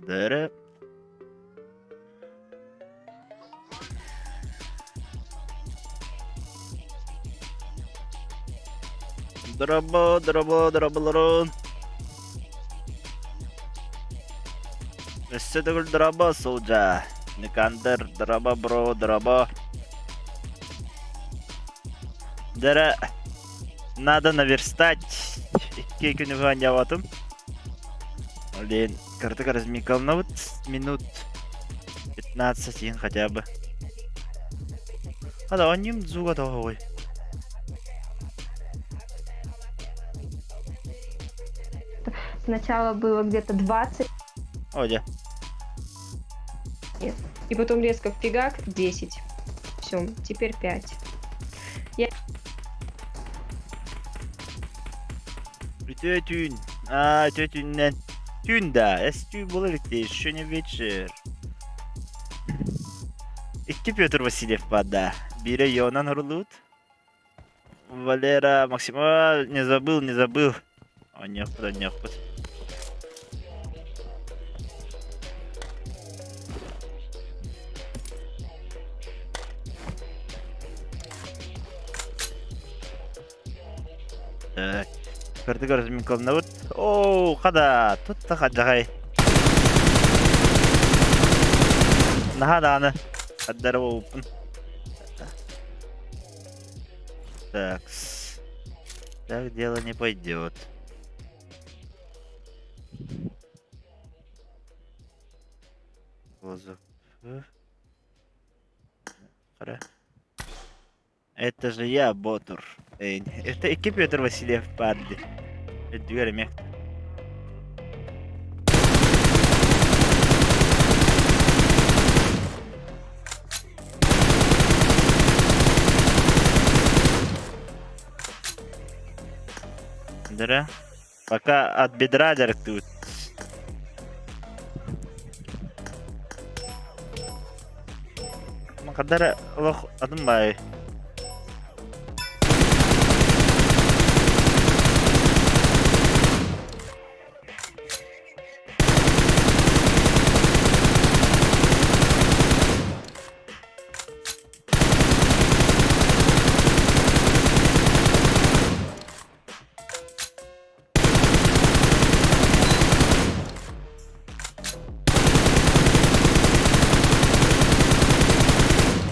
Дэрэ. Дорообо, дорообо, дорооболорун. Өссө төгүл дорообо, сылдьа. Никандр, дорообо, бро, дорообо. Дэрэ, надо наверстать. Икки күнү оонньообатым. Блин, кырдык разминкаланабыт минут 15 иһин хотя бы. Хада оонньуум звуга тоҕоҕуй. Сначала было где-то 20. О, дьэ. И потом резко фигак 10. Все, теперь 5. Я... Үтүө түүн. Аа, үтүө түүннэн. Түүн да, эс түүн буола иликти, еще не вечер. Икки Петр Васильев баар да. Биирэ Йонан Орлут. Валера Максимова не забыл, не забыл. Онньуохпут, онньуохпут. Так, кырдык разминкаланабыт. Оо, хада, тут хадьаҕай. Наһаа даҕаны хаддара буолбуппун. Так, так дело не пойдет. Воздух. Хара. Это же я, Ботур. Эй, это икки Петр Васильев баар дии. Үрдүгэр эмиэ. Дыра. Пока от бедра дьарыктыыбыт. Хадара олох атын баай.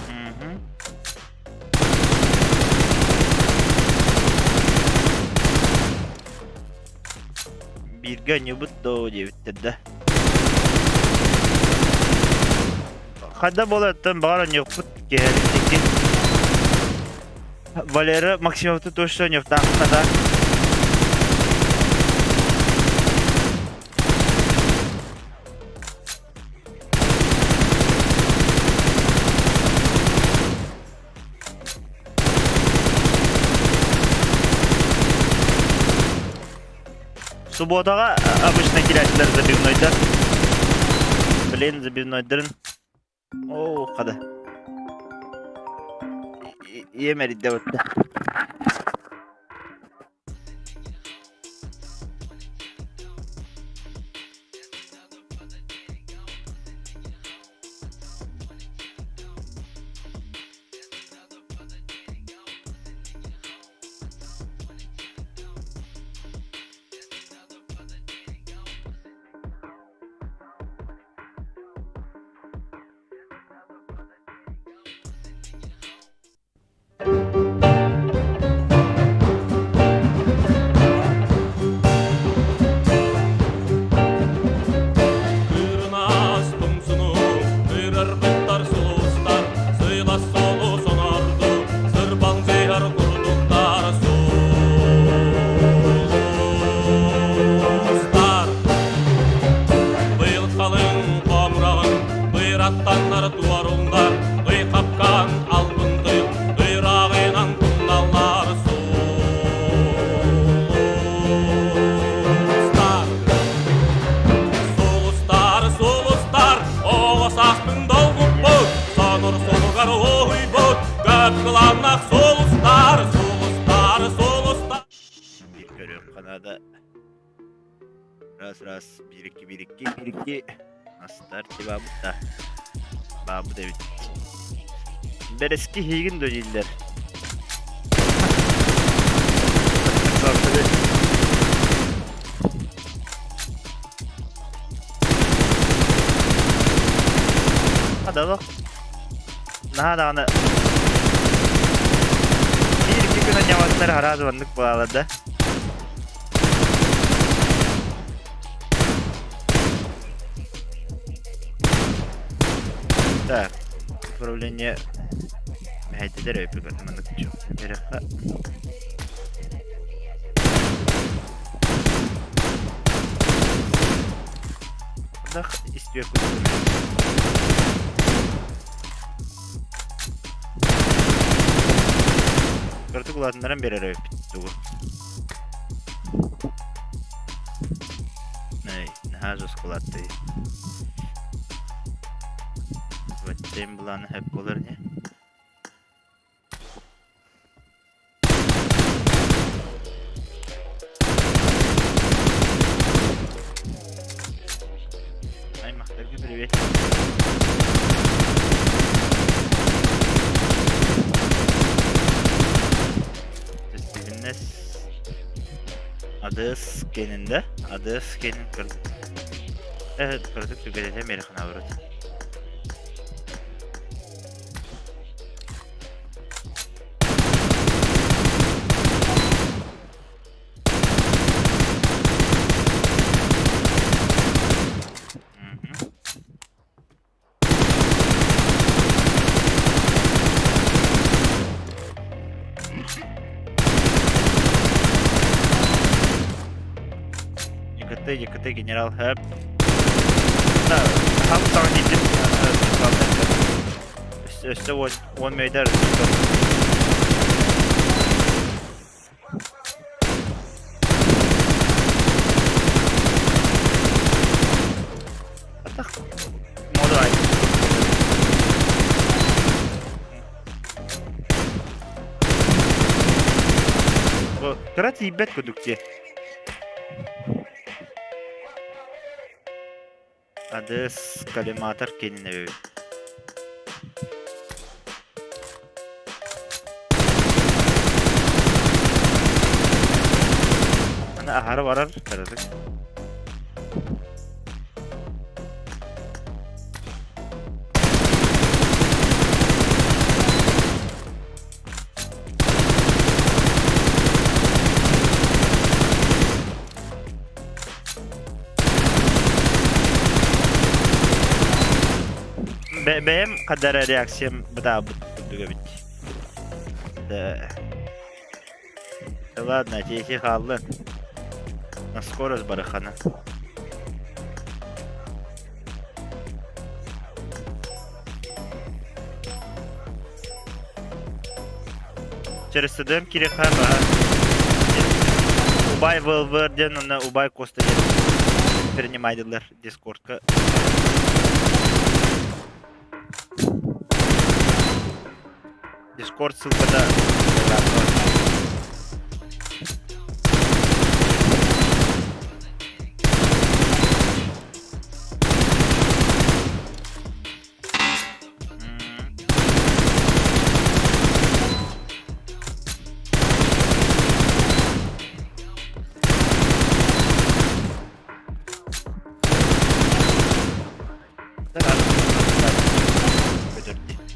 Мгм. Бииргэ оонньуубут доо диэбиттэр да. Хайда буолар баҕар оонньуохпут киэһэлик Валера Максимовты точно оонньуохтаахпын а так. Субботаҕа обычно киирээччилэр забивнойдар. Блин, забивнойдарын. Оо, хада. Ийэм эрийдэ бытта. Кырынаас тумсуну кыырарбыттар сулустар, сыйлас солу сонорду, сырбаң зыйар курдуктар сулустар. Быйыл халыҥ хомураҕын быйраттаннар туоруҥдар, ый хапкаан албынтый, ыйрааҕынан тумналлар сулустар. Сулустар, сулустар, оҕо сааспын долгуппут, сонур суолугар уһуйбут, көп кылааннах сулустар, сулустар, сулустар. Биир көрүөххэ наада. Раз, раз, биир икки, биир икки, биир икки. На старте баабыта. Баабыт эбит. Бэрэски иһиигин дуо дииллэр. Хадалах. Наһаа даҕаны биир икки күн анньаматтар араас маннык буолалар да. Так, управление мэһэйдилэр өйбүгэр маннык чуох. Дах истиэ Кырдык улаатыннаран биэрэр эбиппит тугу. Эй, наһаа жескулаатты. Ваттем былааны хэп буолар не? Аймахтарга привет. Түстүгүннэс Адыс кэнинде Адыс кэнин көрдүк. Көрдүк түгэнэтэ мериханабырыт. Мгм. ЕКТ, ЕКТ, генерал Хэп. Да, хам саҕа дийтим. Өссө 10 мөйдер. Атах. Моду ай. Кыра тиийбэт курдук дии. Адыс коллиматор киэнин эбит. Аны аһары барар кыратык. Бэйэм хадара реакциям бытаабыт курдук эбит. Да. Да ладно, тиэхи хааллын. На скорость барыхана. Через ТДМ кириэххэ баһа Убай ВЛВР диэн уонна Убай Коста диэн принимайдылар Дискордка. Дискорд ссылката Көтөрдү.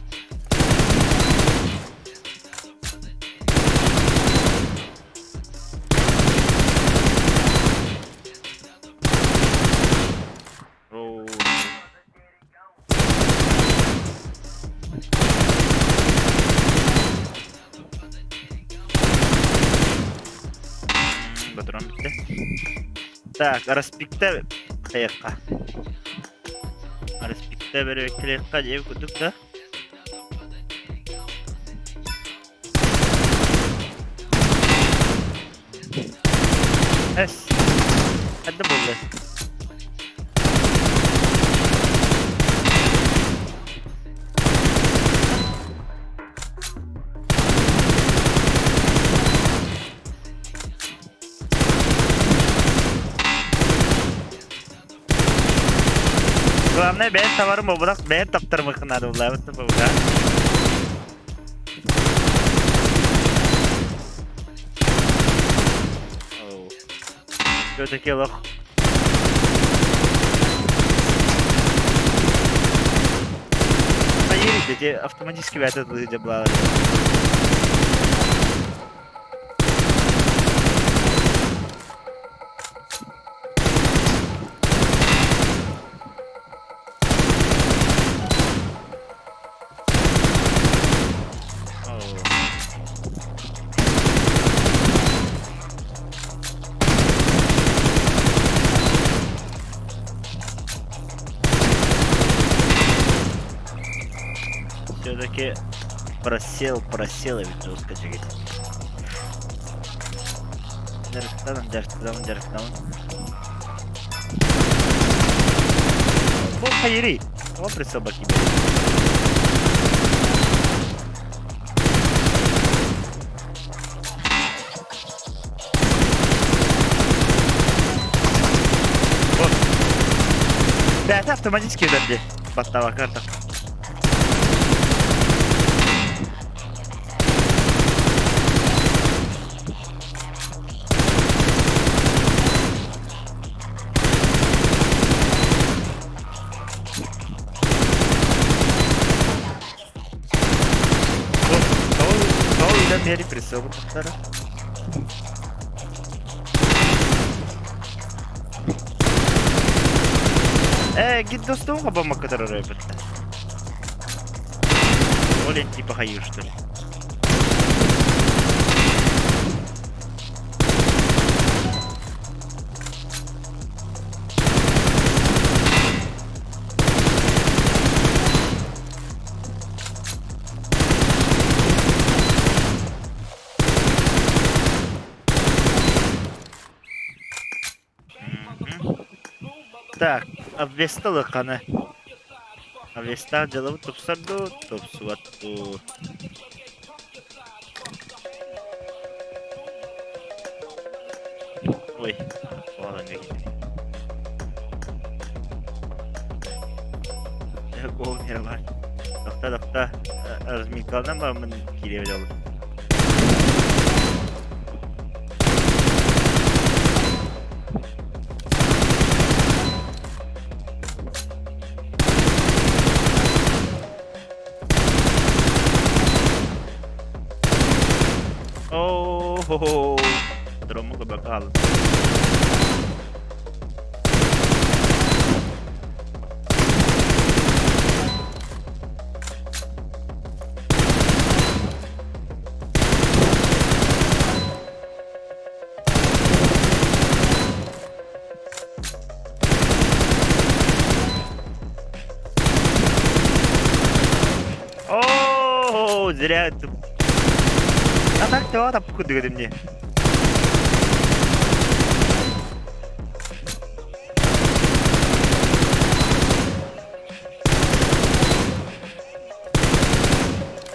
Батыран бүттэ. Так, Араспикта хайыахха. Араспикта бөрөккэлиэххэ диэбит курдук да. Эс. Ханна буолла? Главное, бэйэм табарым буолбатах, бэйэм таптарым наада буллаабыт буолбута. Все-таки лох. Поедете, эти автоматически этот выйдет, бла. Все-таки просел, просел ведь жестко чекать. Дьарыктанан, дьарыктанан, дьарыктанан. Бу хайырый. Тоҕо прицелба киирбэт? Вот. Бэйэтэ автоматически ыдар дии. Баттаабакка артах. Тоҕо ыйдан биэри прицел тахсара. Э, гид достугу хабамакка турар эбит. Олень типа хайыр, что ли? Так, обвеста лыканы. Обвеста дьалабыт тупсар дуу, тупсубат дуу. Ой, оҕолонго киирдим. Гол бар. Тохто, тохто. Разминкаланан бараммын киириэбит ол. Оо, дромму көбөккө хааллым. Оо, зря это. А так то таппы курдук этим дии.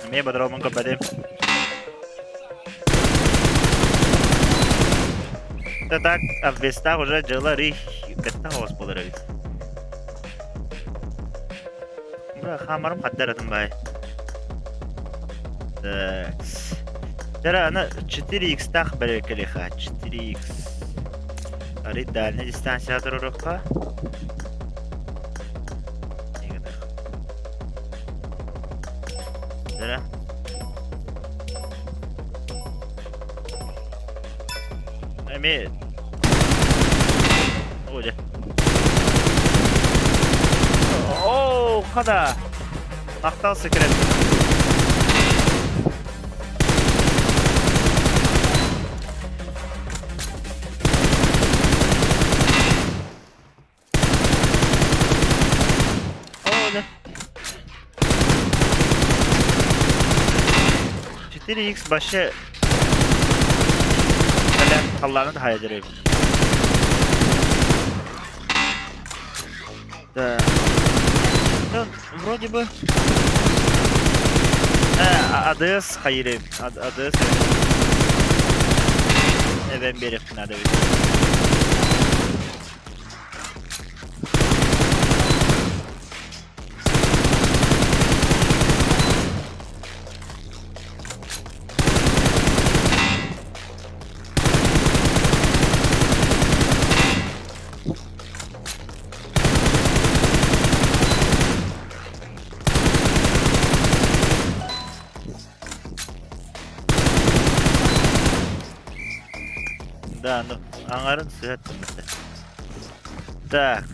Эмиэ бодоромун көрбөтүм. Да так, обвестах уже дьыла рих бэтта оҕус буолар эбит. Бра, хаамарым хаддар атын бай. Так. Тара, аны 4x-таах бэрэбиккэлиэхэ. 4x. Арый дальняя дистанция туруруохха. Тара. Эмиэ. Оо, дьэ. Оо, хада. Махтал секрет. Оо, да. 4x вообще Бля, халлааны да хайа эбит. Да. Да, вроде бы. АДС хайыр АДС. Эбэн биэриэхпин наада эбит. Аҥарын сыһаттым. Так,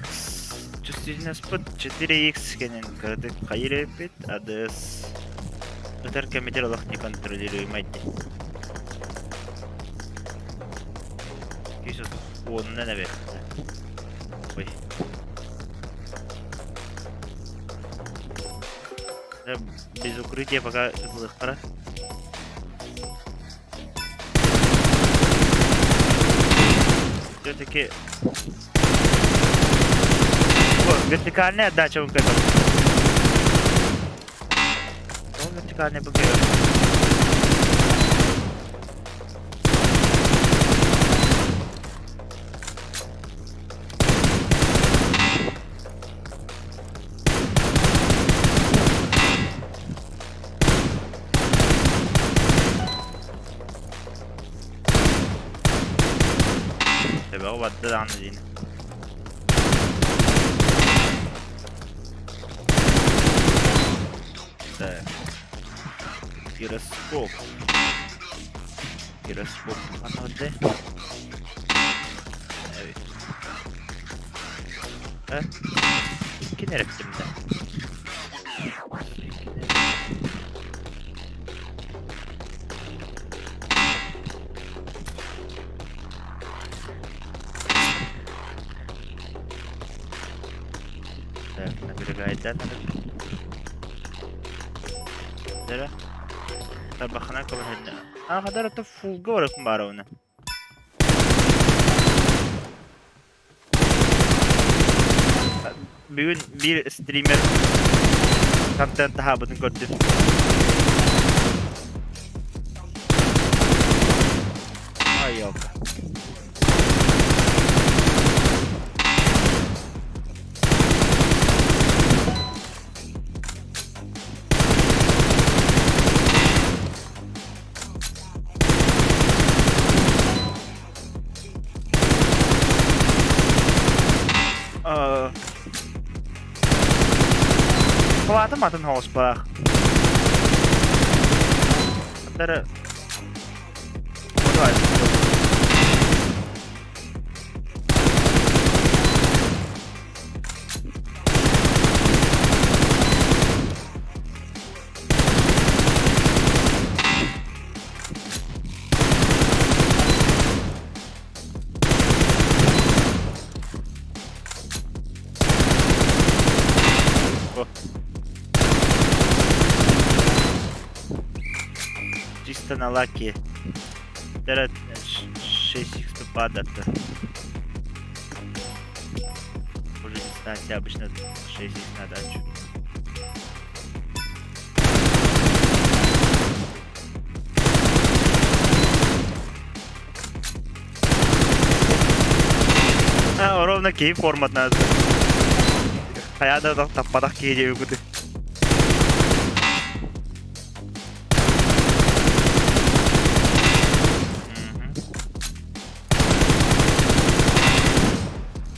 чувствительность 4x кэнин кыратык хайыр эбиппит, адыс ытар кэмитер олох неконтролируемай дии. 230-уонунан эбит. Ой. Без укрытия пока ытылыахтара. Все-таки вертикальная отдача ВК. Вертикальная БГ. Төбөҕө барда даҕаны диин. Так. Гироскоп. Гироскоп ханна Evet. Ha? Икки эрэптим да. Так, наберегайдан Дара. Табахана көмөһүннэ. А хадар ата фулга баракын баарабына. Бүгүн биир стример контент таһаабытын көрдүм. Ай, ёлка. Халаатым атын хоҕуспалаах. Аттары Чисто на лаке. 6 х падает. Уже дистанция обычно 6 на дачу. А, ровно киһи форматынан хайа да таппатах киһи диэбиккит.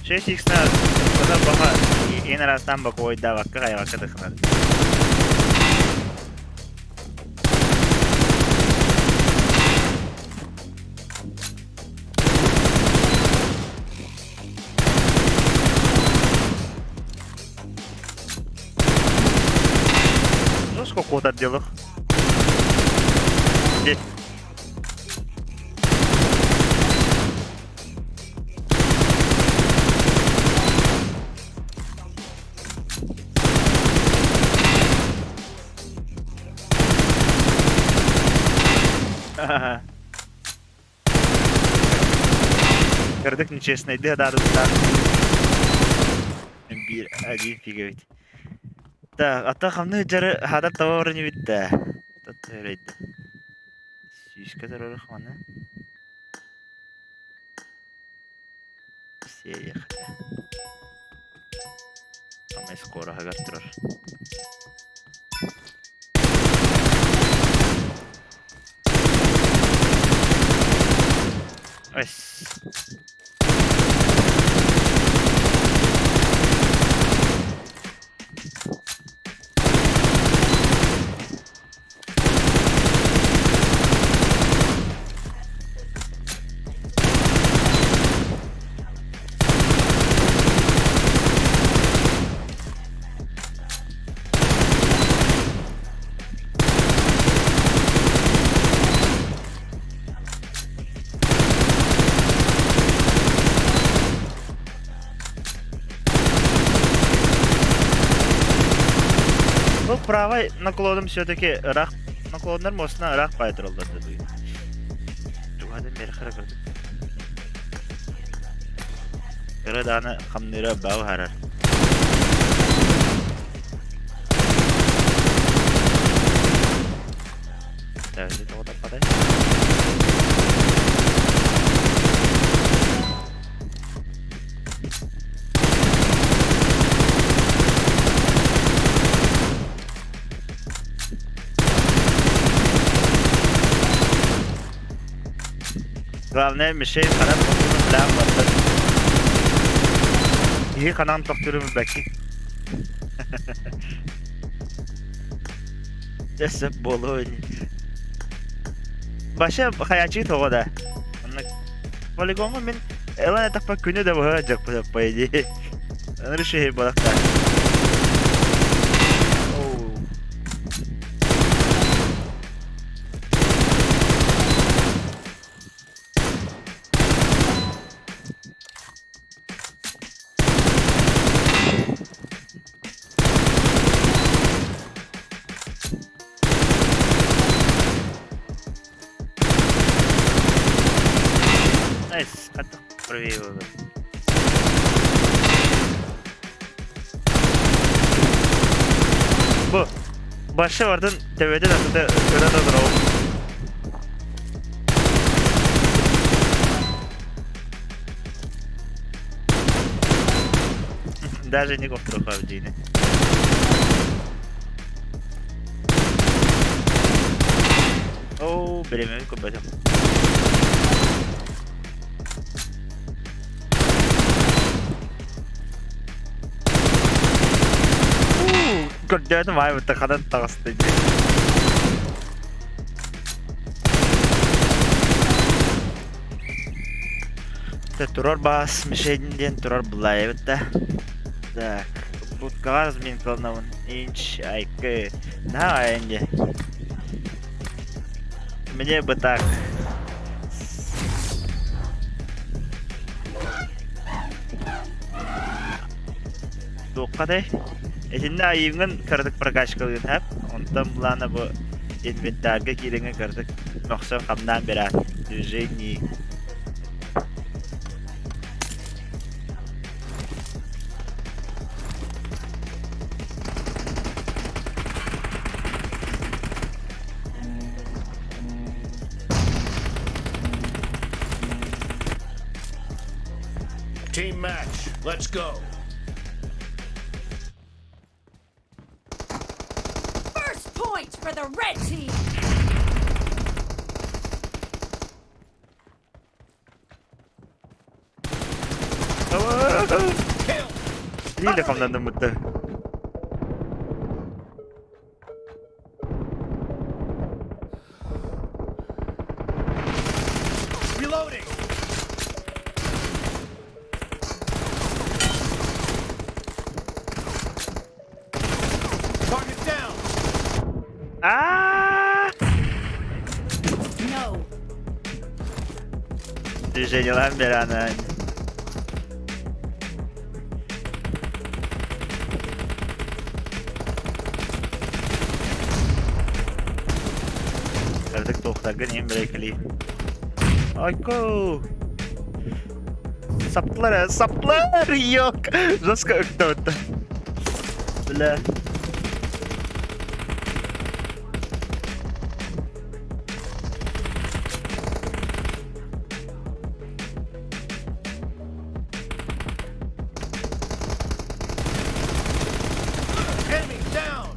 Шесть икс на баха ин арастан бакойдаабакка хайабакка тахсар. Ну, сколько вот отделах? Здесь. Кырдык нечестный, да, да, да. Биир один фиговить. Так, ата хамны жары хата товар не битте. Тот Сүүскэ турар маны. Серия хотя. Самый скоро агар турар. Ось. Правай наклоном все-таки ыраах наклоннар мостuna ыраах баай тураллар да дуу. Тугадын бери хара көрдүк. Кыра дааны хамныыра баа харар. Тәвәзи тоҕо таппатай. Главное, мишень ханан тохтуурун билээн барбат. Киһи ханан тохтуурун билбэккин. Дьэ сөп буолуо ини. Баша хайааччы тоҕо да. Онно полигоҥҥа мин ылан этахпа күнү да быһа дьаппыт по идее. Ынырыш буолахтаах. Оу. Nice. Хатык правее было. Бу башы бардын төбөтүн атыта ыран олорор. Даже не охторохов диини. Оо, бириэмэбин көрбөтүм. Көрдөөтүм аайбытта ханан таҕыста дии. Турар баас мишень диэн турар былаайабыт да. Так, будкаҕа разминкаланабын. Инч, айкы. Наһаа айан дии. Мне бы так. Туохха Итиннэ айыыҥҥын кыратык прокачкалыын һэп. Онтон былаана бу инвентарга киирэҥҥин кыратык мөхсөн хамнаан бирээн. Движение. Team match. Let's go. First point for the red team. Kill. Биир хамнанныммыт. Reloading. Target down. Аа! No. Движениелаан биэрэн Кырдык туохтаргын иһин бирейкэлии. Айко! Саптылар, саптылар! Yok! Жестко ыктабытта. Бля. Enemy down.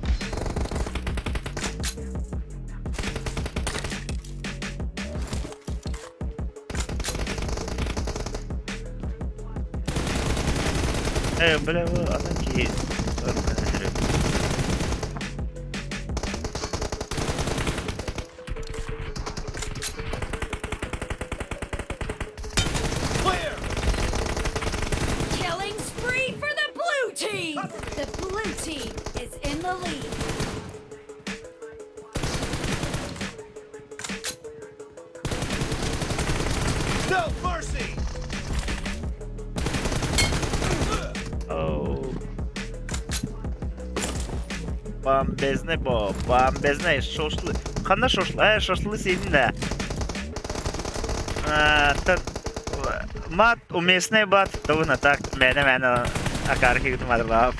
Э, бля, бу атын киһи Clear. Killing spree for the blue team. The blue team is in the lead. No mercy. Oh. Бомбезный бо, бомбезный шошлы. Ханна шошлы, шошлы сиин да. Мат уместный бат, тугуна так, мээнэ-мээнэ акаары киһитим арылаап.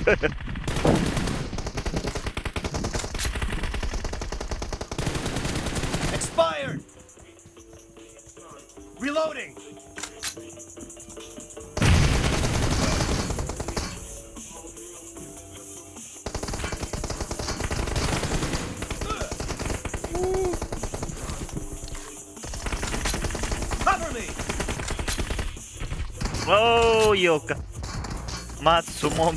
Expired! Reloading! Cover me! О, елка. Мат с умом.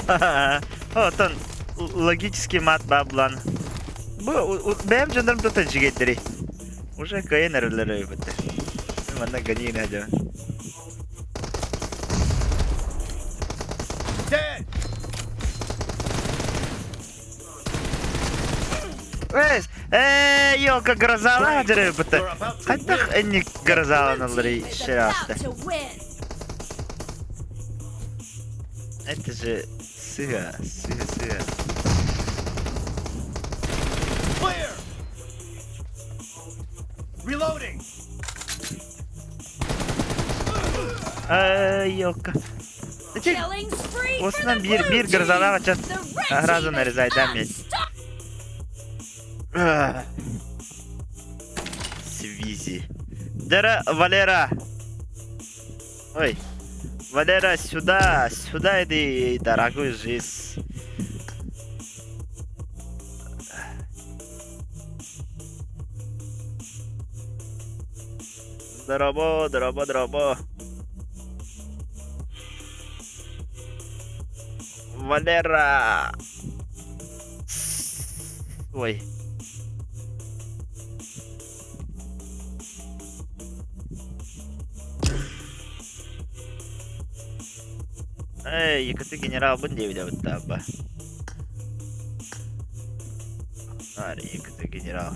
Оттон логический мат баблан. Бу бэйэм дьоннорум тута дьигэйдэри. Уже кыайан эрэллэр эбит. Манна гони надо. Dead! Эс, елка грозала дьэрэ Хайдах энник грозаланаллары Blue team is шераста. about to win. Это же сыга, сыга, сыга. Clear! Reloading! Елка. Эти Killing spree for Осынан the биир blue биир team. грозалаах ачат The red сразу team is нарезайдам мен. unstoppable. Свизи. Дара, Валера. Ой. Валера, сюда, сюда иди, дорогой жизнь. Дорообо, дорообо, дорообо. Валера. Ой. Эй, якаты генерал бын диэбитэ быттаабба. Ар, якаты генерал.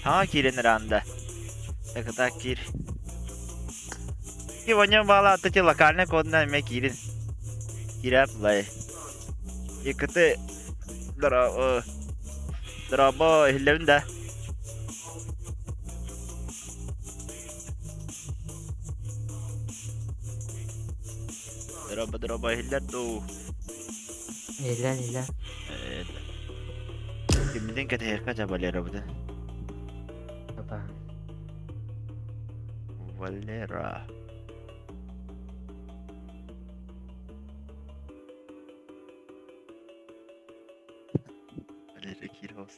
Саҥа киирэн эрэ Яката киир. Ки воньон баала аты локальный кодuna эмэ киирин. Киирээп лай. Якаты дорообо дорообо иһиллэбин да. Дорообо дорообо иһиллэр дуу. Иһиллэн иһиллэн. Киммитин кэтэһиэххэ дьэ Валерабытын. Опа. Валера. Валера Кировс.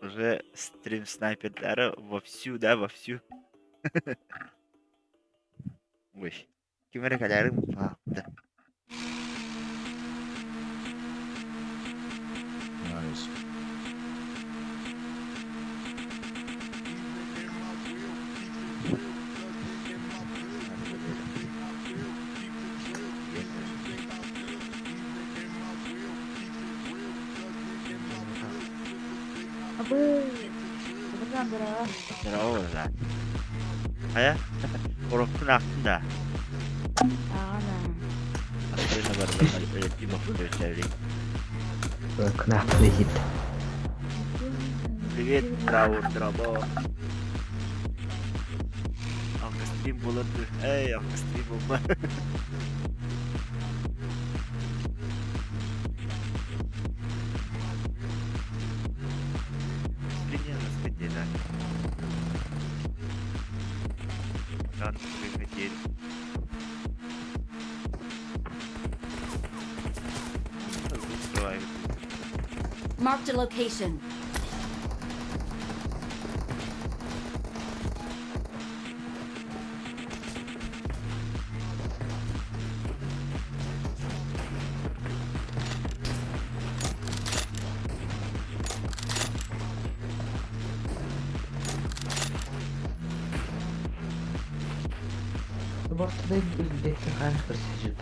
Уже стрим снайпердара вовсю, да, вовсю. Ой. Ким эрэ кэлээрин да. Nice. Абы, Добрый Здорово, да. Хайа? Уруккун аахтын да. Ана. Астына барылар өлөттүү бохтуйсэри. Кнахты хит. Привет, Траур, дорообо. Алка стрим буолар Эй, алка стрим буолба. Стрим не на да. Рано хотели. Открывай. Marked a location. Бортада бетин ханых бір сөжіп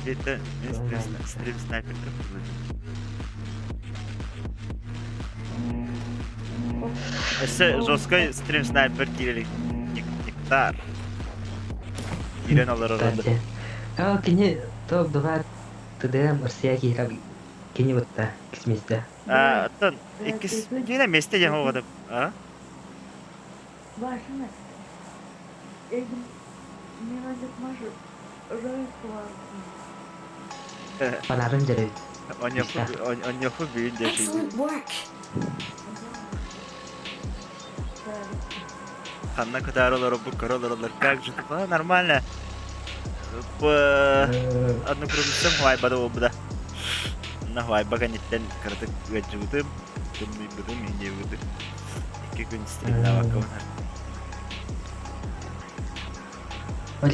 Где-то стрим снайпер. Өссө жесткой стрим снайпер киирели нектар. Киирэн олорор. А, кини топ два. ТДМ Россия киһитэ кини бытта иккис миэстэ. А, оттон иккис дьиҥэ миэстэ диэн оҕото а? Фанатын дьэрэбит. Онньоку онньоку бүгүн дьэ Excellent work. Ханна кытаары олоробут көрө олороллор как же тупа нормально. По однокурсницам хуайбада буолбута. Онно хуайба кэнниттэн кыратык ыалдьыбытым, тымныйбытым, иһиниэбитим. Икки күн стримнаабакка Ол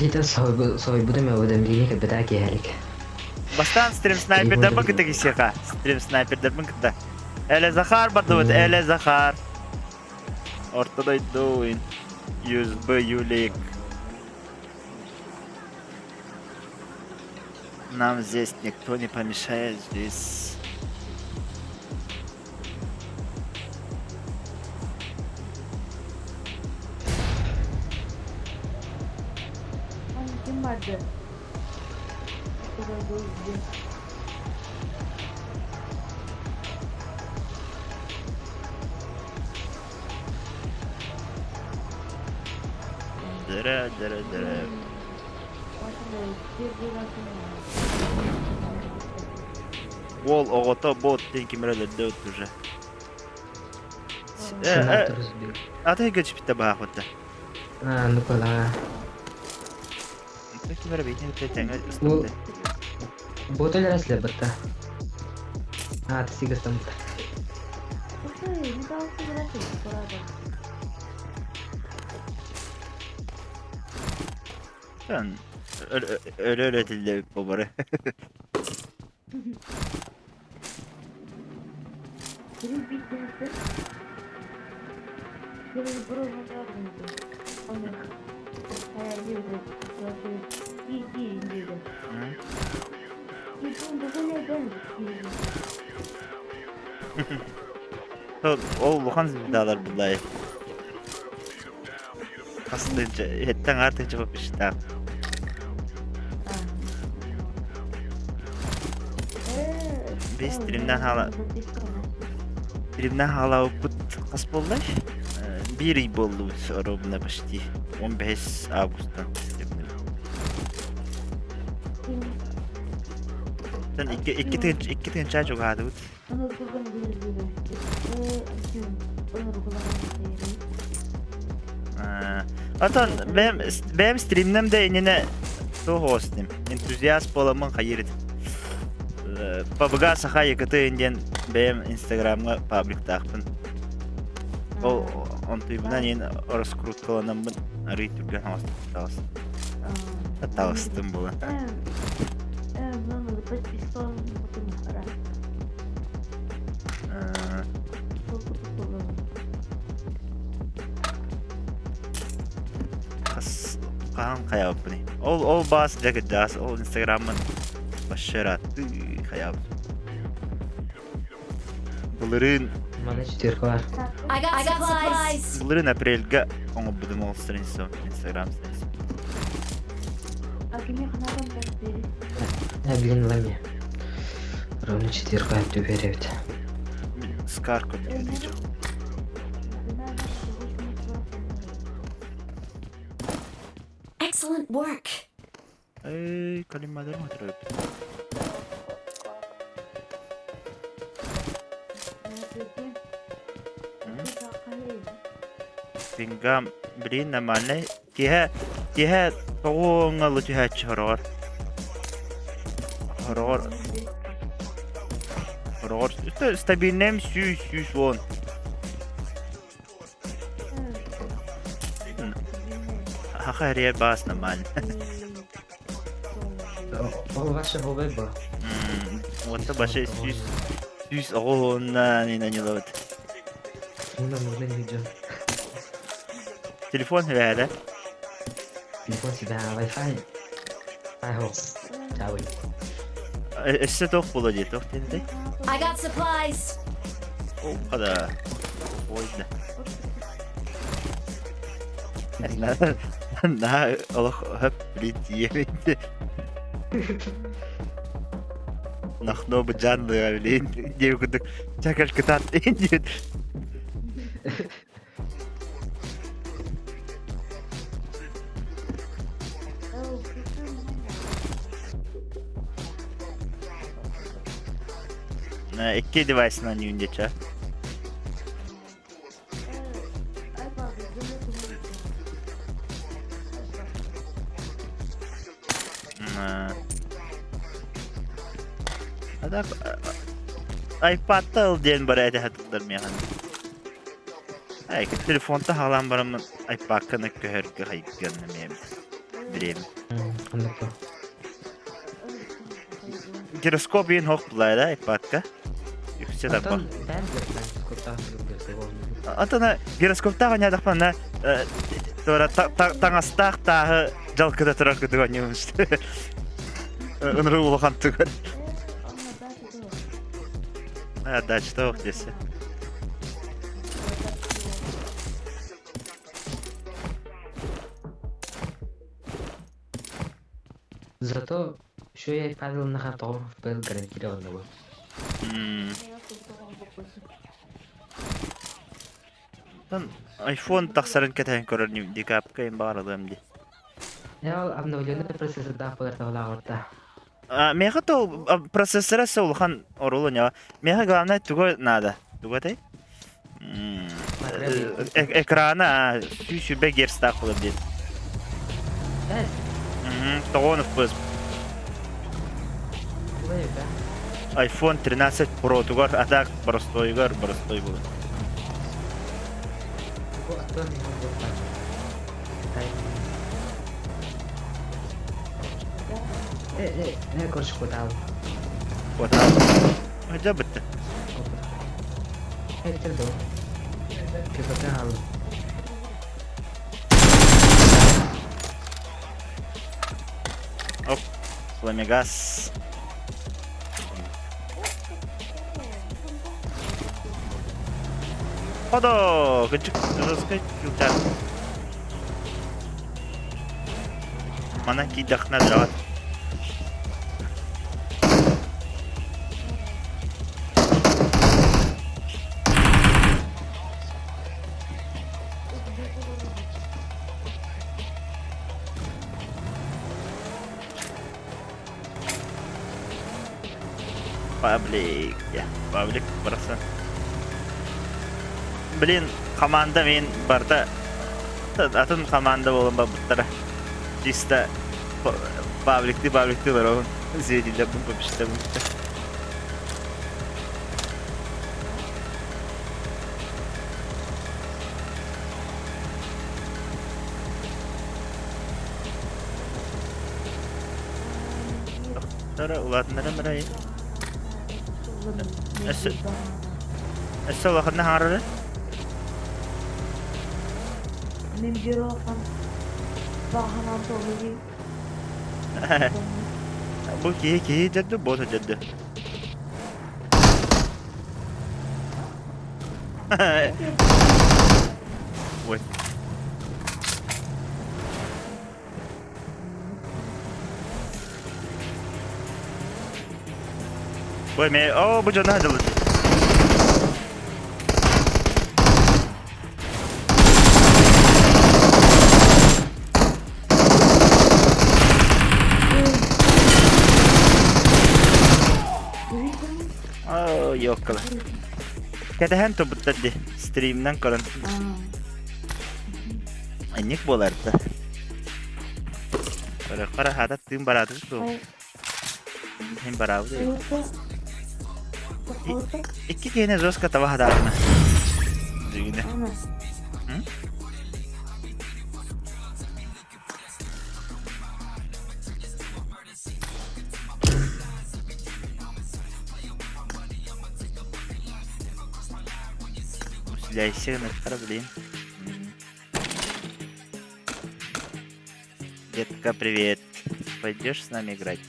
соһуйбутум уведомление кэлбэтэ киэһэлик. Бастаан стрим снайпердарбын кытта кисиэхэ. Стрим снайпердарбын кытта. Эле Захар бардыбыт, Эле Захар. Орто дойду USB Юлик. Нам здесь никто не помешает, здесь. Дыра, дыра, дыра. Уол оҕото бот диэн ким эрэ өлөрдө уже. Сенатор сбил. Ата көчпүттэ баахпытта. А, ну куда? Ким эрэ бэйэтин кытта тэҥэ Ол ыстаммыта. бот өлөрөслөр бытта. А, ты сигастаммыта. Sen öyle öyle öyle бобары. Ол улахан звездалар буллай. Хастынча, эттен артынча попишта. Бес стримнен хала стримнен халауппут хас буоллай? Биир ый буоллубут ровно почти. 15 августан. Sen iki iki тыһыынча икки тыһыынча чугаһаатыбыт. Отон бэйэм бэйэм стримнем да иннинэ туох оҕостум энтузиаст буоламмын хайыыр этим. ПБГ Саха ЯКТ диэн бэйэм инстаграмҥа пабликтаахпын. Ол онтуйбунан иин раскруткаланаммын арыый түргэн таҕыстым. Таҕыстым буолан. Хас хаһан хайаабыппыный? Ол ол баас дьэ кырдьаҕас ол инстаграммын башшарааттыы хайаабыт. Былырыын Мана четверка бар. I got supplies. былырыын апрельга оҥорбутум ол страницам инстаграм страницам. Я, блин, лами. Ровно четверка түбәрәбит. Скар көрдүк Excellent work. Эй, калимадар матырып. Пингам, блин, нормальный. Киһэ, киһэ тоҕуоҥҥа түһээччи хороҕор. Хороҕор, хороҕор. Стабильнэм сүүс, сүүс уон. Хаха эрийэр баас нормально. Ол ваша хобби бо. Уонта башы сүүс, сүүс оҕуһунна нинанилабыт. Муна муна видео. Телефон хүбээдэ. Телефон себя Wi-Fi. Ай хо. Чауй. Өссө туох буолуо дии, туох диэнтэй? I got supplies. Ол хада. Ой да. На олох хөп билин тиийэбит. Нахно быдьаан билин диэбит курдук чакаш кытаат диэбит. Икки девайсынан үүндече. А так iPad'та ыл диэн бара этэ хатыллар миэхэ. Ай, телефонта хаалан бараммын iPad'каны көһөргө хайгыанна миэм бириэм. Ханнык Гироскоп иин хох булайда iPad'ка. Үксэ тарбах. Антон гироскоптаах оҥоодохпуна туора таҥастаах тааһы дьалкыта турар курдук оонньуубун Ынырыы улахан түгэн. Дачта ох десе. Зато еще я Павел на хатом был гарантированного. Айфон тахсарын кэтэһэн көрөр декабрьга им баҕаралыам дии. Я обновленный процессордаах буолар табалааҕырта. Миэхэ то процессора сэ улахан оруолу ньаҕа. Миэхэ главное туга надо. Туга этэй? Экрана 120 герцтаах буолар диэн. Тоҕонов быз. iPhone 13 Pro-тугар, а так простойугар простой буолар. Короче, кутал. Кутал. Дьэ бүттэ. Оп, фламегас. Ходо, кычык жестко килчат. Манан киирдэххинэ дьаҕат. Паблик, Паблик барахсан. Блин, команда мин барда атын команда буолан барбыттара. Чисто пабликты пабликты олоробун. Зрительдербин көбүстэбин. Тохтара улаатыннара мырай. Өссө өссө улаханна хаҥарары. Бу киһи киһи дьадды, бота дьадды. Ой. Ой, ме, о, бу дьоно дылы. Оо, ёккала. Кэтэһэн турбуттар дии, стримнэн көрөн. Анньык буолар да. Көрөххө хаата тыын бараатыбыт дуо? Иһин бараабыт эбит. Икки киһини жестко таба хатаатына. Дьигинэ. Усиляйся гынаттара блин. Детка, привет. Пойдешь с нами играть?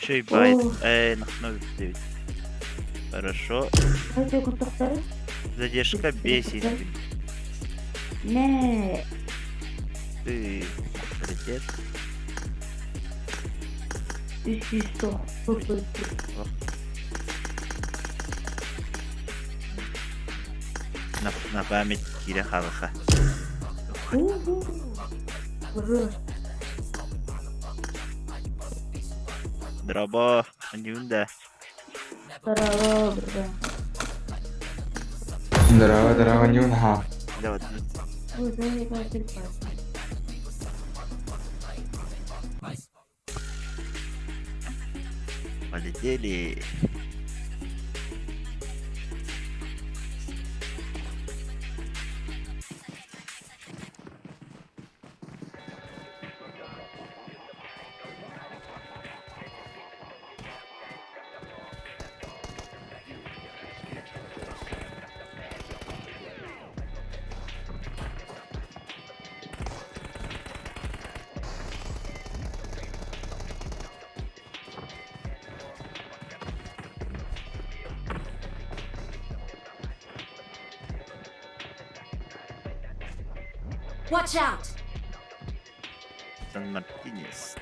Че и байт. Эй, нахну 9. Хорошо. Задержка бесит. Не. Ты авторитет. 309. На память киирэ хаалыха. Дробо, аньюн да. Здорово, бра. Здорово, здорово, Нюнха. Да, вот. Полетели. Watch out! Сан Мартинес.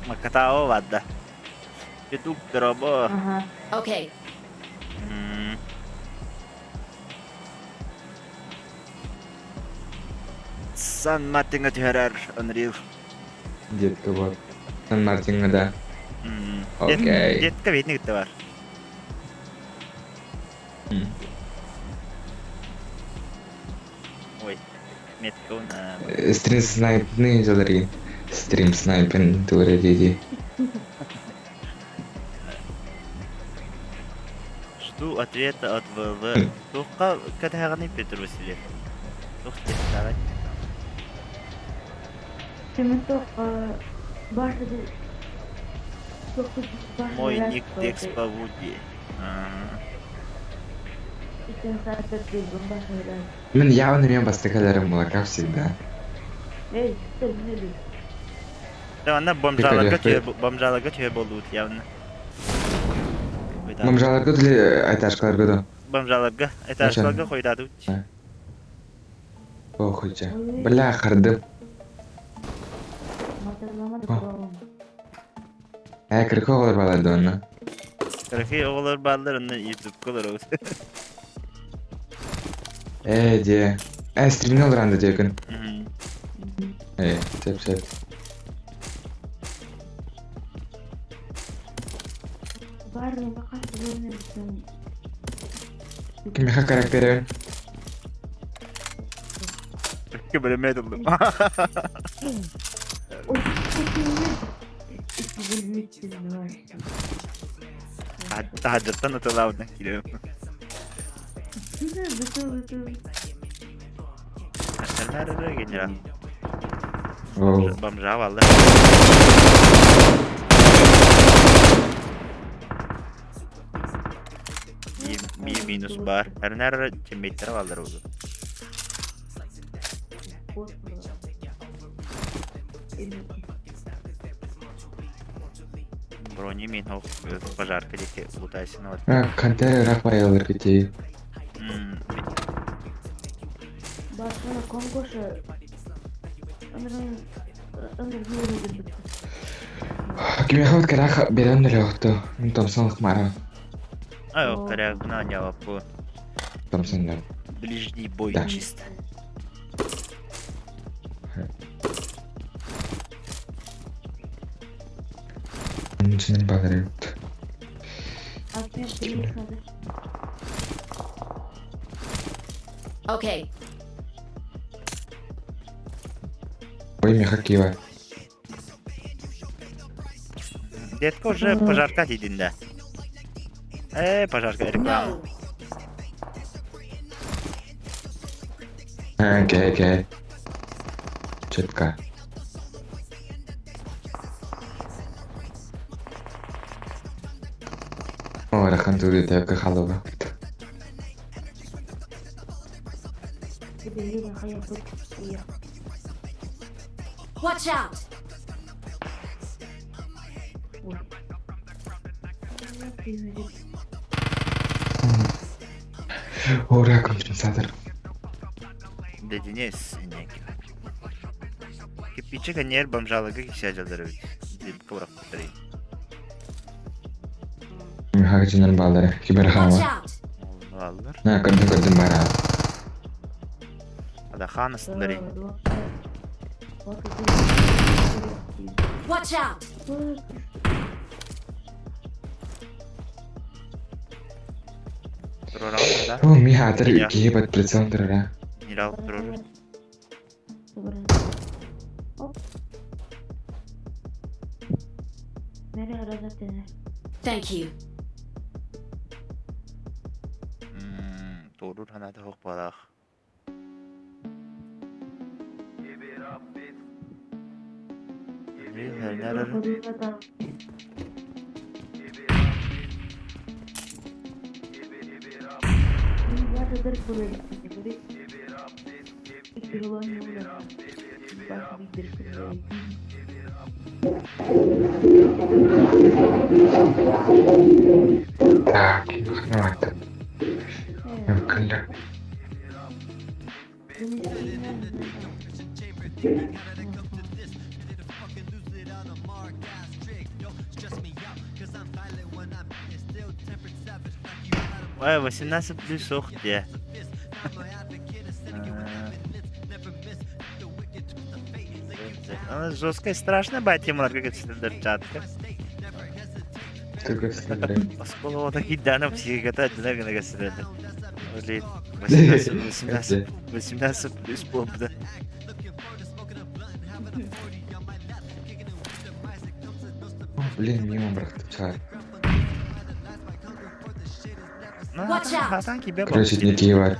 Макатао вадда. Петух дробо. Okay. Сан Мартинга түһэрэр Unreal. Детка вот. Сан Мартинга, да. Окей. Детка видник да бар. Ой. Метка на. Стрим снайпны жаларин. Стрим снайпен туре диди. Жду ответа от ВВ. Тухка катаганы Петр Васильев. Тух давай. Мой ник Декс по Вуди. Мен явно мен бастакаларым была, как всегда. Да, она бомжаларга түһэ бомжаларга түһэ болуут явно. Бомжаларга или этажкаларга да? Бомжаларга, этажкаларга хойдадут. Похуй. Бля, хардым. Кыркы оҕолор баларды онно. Кыркы оҕолор баллар онно ютубка олорор. Де. Стримне олоранды декин. Сеп сеп. Кимиха характері? Ким билмейт олдум. Таһаджаттан ытылаабытна киирем. Генерал. Бомжа валла. Би минус бар. Эрнер тиммейттер валлар oldu. Брони мин хох пожарка деке лутайсын вот. Кантер рак байалар кетей. Кимиха вот карах берем деле Томсон хмара. Ай, карах на нява по. Томсон да. Ближний бой чисто. Ничего не падает. Okay. Ой, меха кива. Детка уже пожарка дидин да. Пожарка реклама. Окей, окей. Четко. О, рахан тури тепке халова. Watch out! Ой. Ура, компенсатор. Дэдинес инники. Кирпичи каньер бомжалыга кисядьалар эбит. Дип кыбырахпыттар. Хагычынан баалары. Watch Киберхама. out! Аллар. На, көрдүм көрдүм бара. Адахан астылар. Watch out! Турорал да. О, ми хатыр киһи под прицелом турара. Генерал турор. Thank you. Турur ханата хок балах. Так, ну это. Кля. Ой, 18 плюс ох де. Она жесткая, страшная бать ему как это чатка. Только смотри. Осколова так и да, на психиката, одинаково на государстве. Блин, 18, 18, 18 плюс поп, да. Блин, мимо брахтычар. Ну, Watch out. Хасан кибе Короче, не киевар.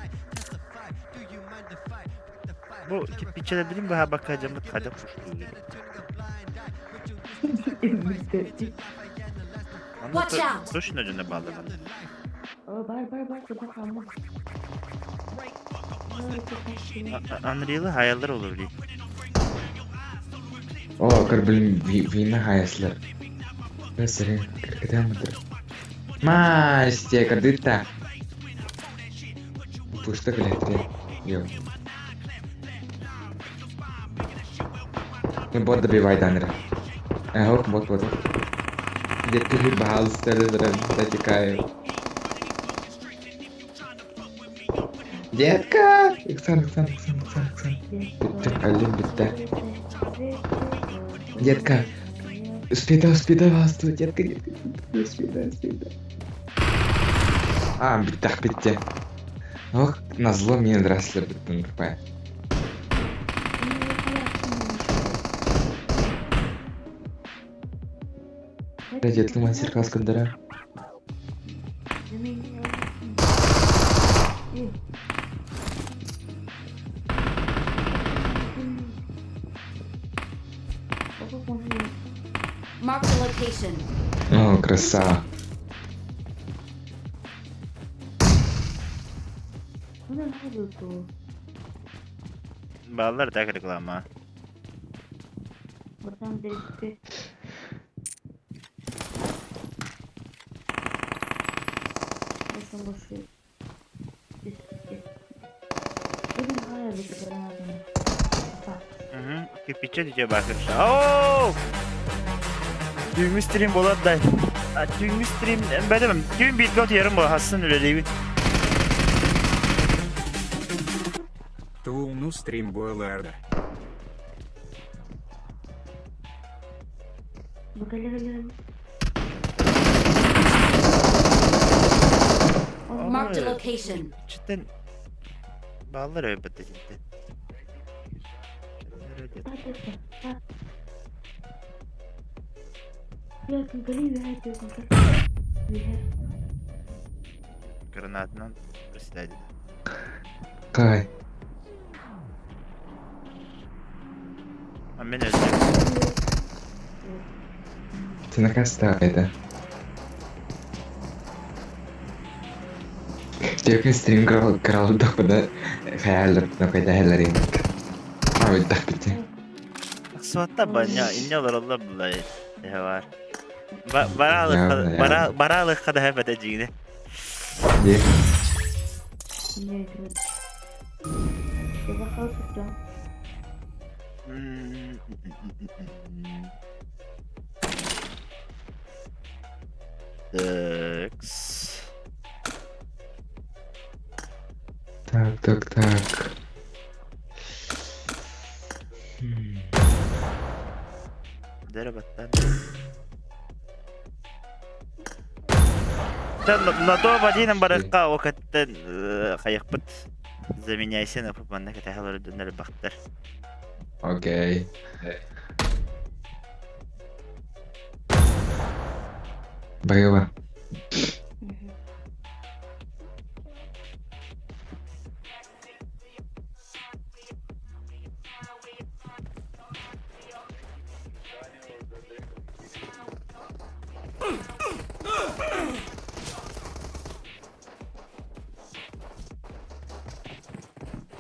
Бу кирпиче билим баха бака жамыт хада пушту. Watch out. Точно жана балыгын. Unreal'ı hayaller olur били. О, көр, блин, вина хаяслар. Бесере, кыркыдамыдыр. Масте, кырдыта. Пушта глядре. Йо. Ну, бот добивай, Данра. Ох, бот, бот. Где ты бал, затекаю. Детка! Оксан, Оксан, Оксан, Оксан, Оксан. Бітті, алим бітті. Детка, успейте, успейте вас тут, детка, детка, детка, успейте, успейте. А, биттах, бітті. Ох, назло мне драслер біттің рп. Детка, мастер-класс көндірі. Mark the location. О, красава. Баллар так реклама. Угу. Кирпиче дүйе бакырша. Ооо! Түүҥҥү стрим болар дай. А түүҥҥү стрим бәдемем. Түүн бит гот ярым бол хасын үлелейбит. Тууну стрим буоларда. Marked a location. Читен баллар өйбөттө жинте. Гранатынан приседает. Кай. А мен өзүм. Ты на каста это. Текин стрим крал дохпада хаяллар на кайда хеллерин. А бит бит. Тахсыбаттар ба, инне олороллор булла эһэ бар. Явно, явно. Бараалыхха да хэпэтэ дьиҥинэ. Дии. Такс. Так, так, так. Хм. Дere баттан. На то один барыкка окаттан хайыкпыт. Заменяйся на манна кэтэһэлэр дөннөр бахтар. Окей. Баева.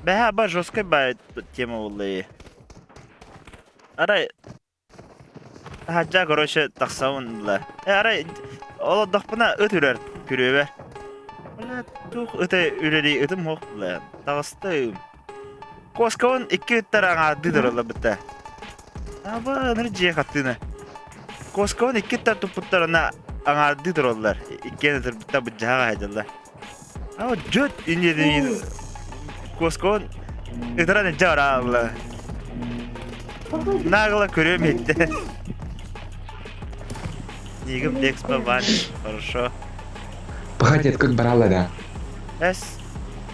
Бэһэ ба жесткой ба тема уллы. Арай Хаджа короче тахсабын ла. Арай олордохпуна ыт үрэр күрүөбэр. Бля туох ыта үрэрий ытым суох бля. Таҕыстым. Куоскабын икки ыттар аҥаардыы тураллар бытта. Аба ыныр дьиэ хаттыына. Куоскабын икки ыттар туппуттарына аҥаардыы тураллар. Иккиэн ытырбыттар быдьаһаҕа сылдьаллар. А вот дьөт инньэ куоскабын ытыран илдьэ бараалла. Нагло көрүөм иһиттэ. Нигым Декспа Ваня. Хорошо. Погоди, откуда брала, да? С.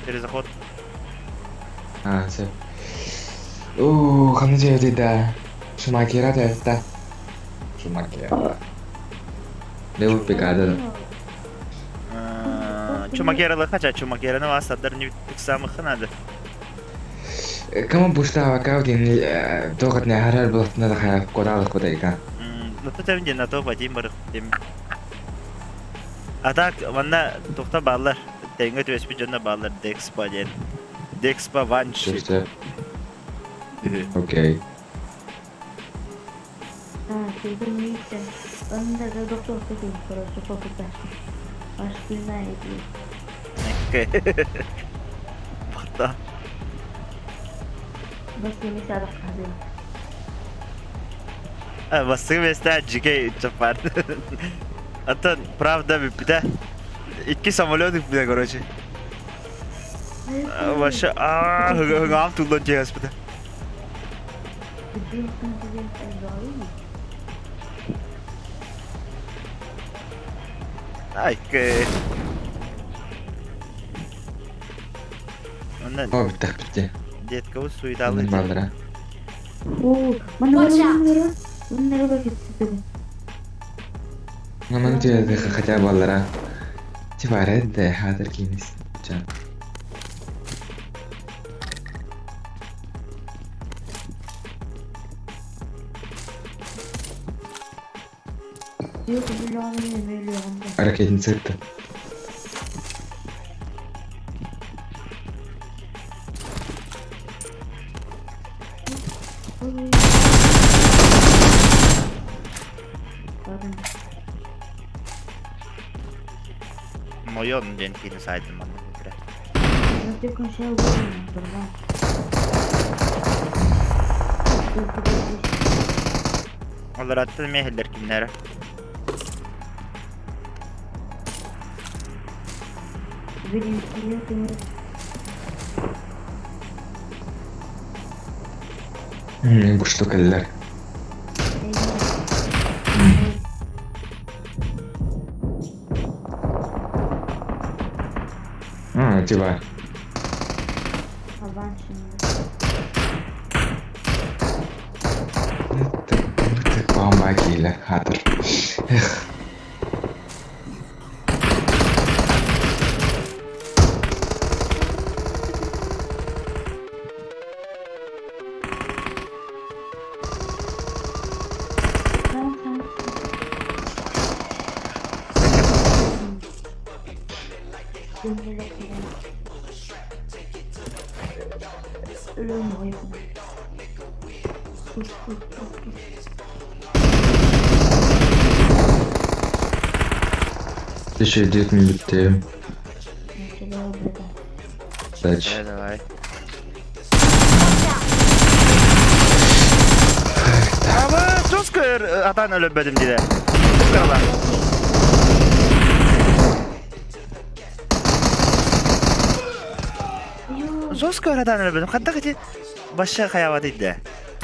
Перезаход. А, все. Уу, ханна дьиэбитий да? Шумакера да? Шумакера. Левый пикада. Чумакералы хотя Чумакераны вас адар не самых надо. Кому буштава каутин тоғат не харар булатна да хая кодалых кодайка. Ну то тем на то Вадим барых тем. А так, манна тухта бааллар. Тэҥҥэ түбэспит дьонно бааллар Декспа диэн. Декспа Ванши. Сөп. Окей. А, ты Он даже доктор такой, короче, попытался. Аж пинает. Бата. Бас не садах хазин. Бастыҥ миэстэ дьикэй ыччаппар. Оттон правда бүппүтэ. Икки самолет үппүтэ, короче. Вообще, хыгаам туллан дьиэспитэ. Айкы. Оннан О, бүттэх бүтте. детка суеталы. Оннун бааллара. Оо, манна Watch бара, out. манна бара. Манна бара кетсиз. Маман дьиэдэ хотя бааллара. Типа да хатыр киинис. Ча. Yok, bilmiyorum, bilmiyorum. Ракетница сытты. Мойон диэн киини сайтым манна бүтэрэ. Олораттан эмиэ кимнэрэ. Бу что кэллэр. А, типа. Это бомба киилэр хатыр. Эх. Еще 9 минут. Удачи. Давай, давай. Аба, жестко атан өлөбөдүм диде. Кырла. Жестко атан өлөбөдүм. Ханта кити баша хаябат идде.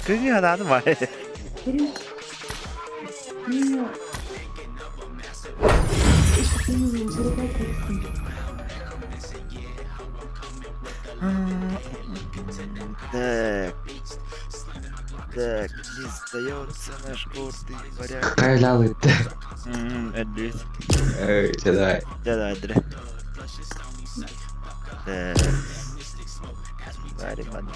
Күнгү атаным бар. Так. Так, не сдается наш гордый варяг. Хайлял ты. Эдди. Эй, давай. Да, да, да. Так. Варим, ладно.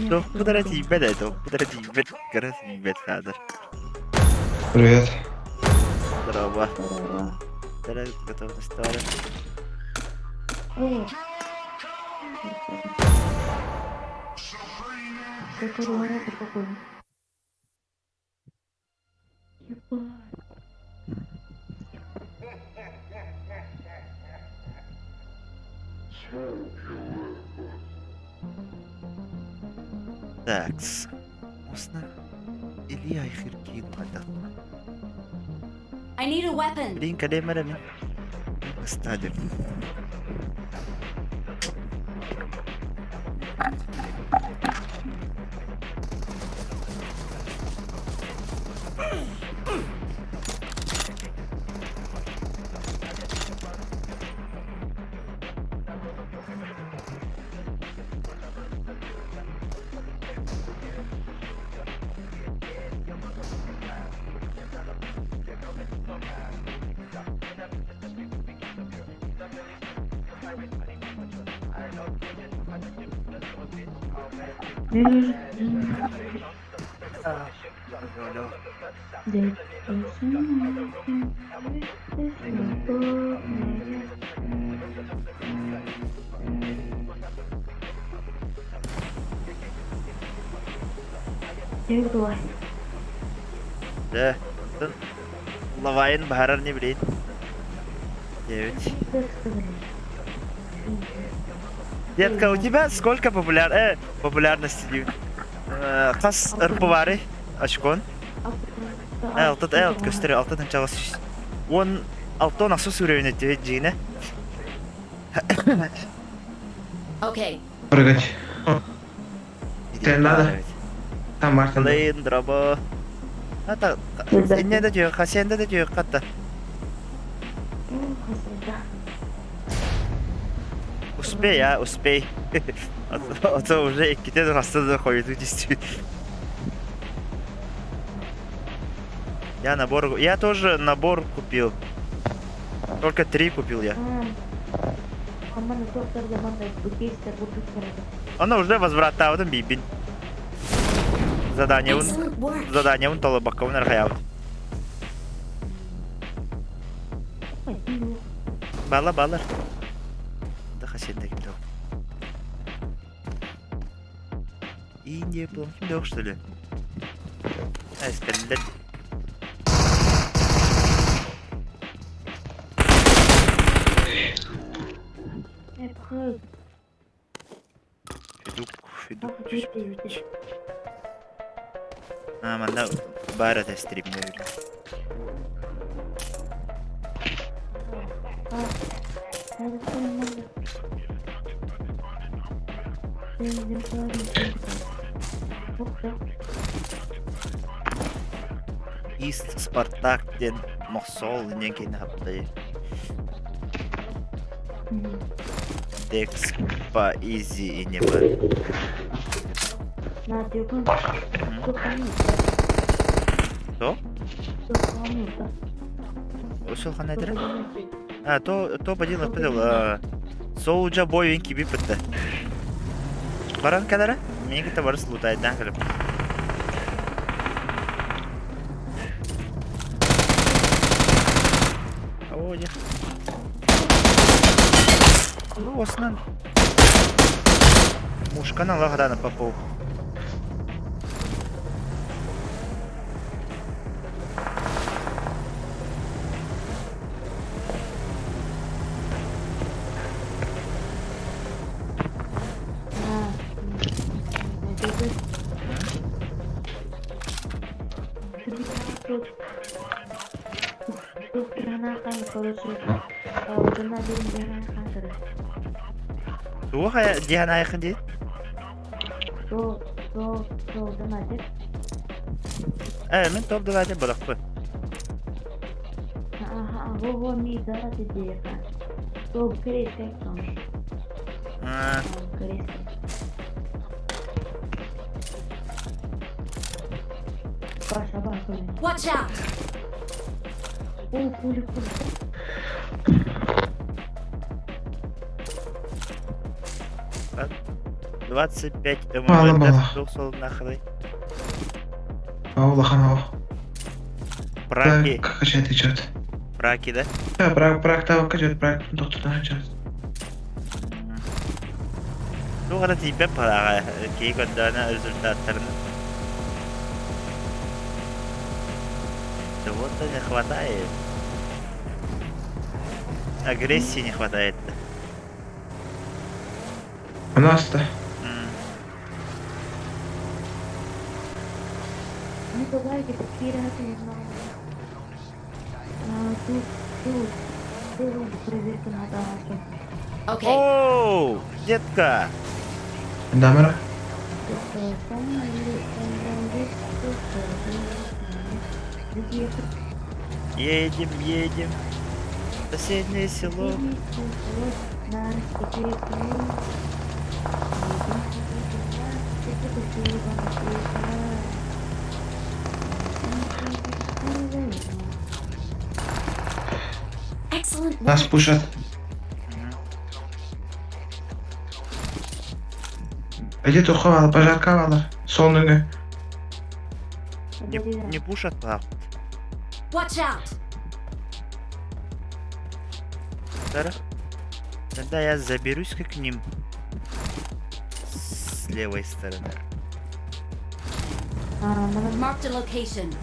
Туохпут эрэ тиийбэт ээ, туохпут эрэ тиийбэт, кыра тиийбэт каадыр. Привет. Здорово. Здорово, готовность товара. Такс. Осна Илья Хиркин хайдах. I need a weapon. Блин, кэлиэм эрэ мин. Стадиум. Дэ. Лавайын баһарар не билейин. Девять. Детка, у тебя сколько популяр... популярности? Хас РП-бары? Очкон? Алтыт, алт көстөр, алтыт анчалас. Он алтон асу сүрөйүн өттү жине. Okay. Прыгать. Тебе надо? Там Мартин. Клейн, дробо. Ата, инне да түйө, хасенде да түйө катта. Успей, а, успей. А то уже икките хаста да хойду действительно. Я набор, я тоже набор купил. Только 3 купил я. Она уже возврат аудын бибин. Задание он, задание он толы бакка он архаябыт. Бала балар. Да хасенде ким Индия был ким что ли? Эспендер. Федук, Федук. А, манна бара тестримде. Ист Спартак ден Мохсол ден кейин хаптай. Декс по изи и не бар. То? Ушел ханайдыр? А, то то подил подил. Соуджа бой вин киби пытты. Баран кадара? Мен ките барыс лутайдан килип. вроде. Ну, основном. Мушка на лаграна попал. Туох диэн айхын дии? Э, мин топ дылаатын балахпын. Watch out! 25 Мало, ММ мало. сол нахрен. Улахан о. Праки. Качать идет. Праки, да? Да, прак, прак, там качает, прак, доктор качает. Туох эрэ тиийбэт баҕаҕа киһи көрдөөнө результаттарын. Чего-то не хватает. Агрессии не хватает. У нас-то. Okay. Оу, детка! Дамера. Едем, едем. В соседнее село. Excellent Нас work. пушат. Иди туховала, пожарковала. Солнышко. Не пушат, а? Watch out! Тогда я заберусь-ка к ним. С левой стороны. Marked a location.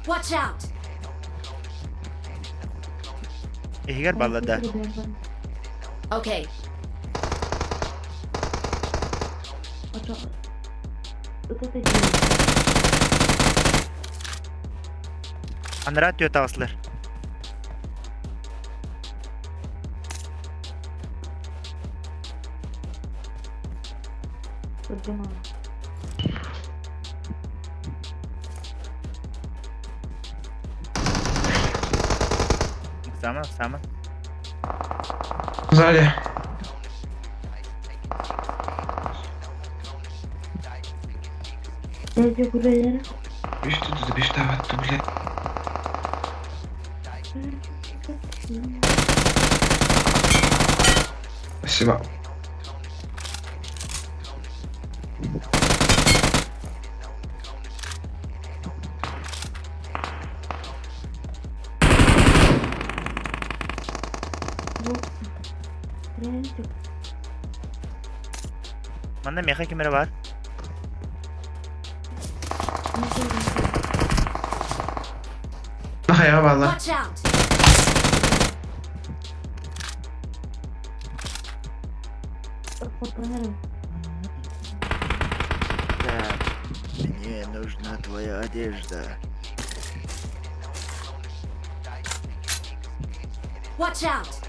Watch out! Игорь баллада. Okay. Анра түөтаҕыслар. Сама, сама. Сзади. Видишь, тут забеждавать, блядь. Спасибо. Манна меха кемере бар. Нахая валла. Watch out! Так. Мне нужна твоя одежда. Watch out!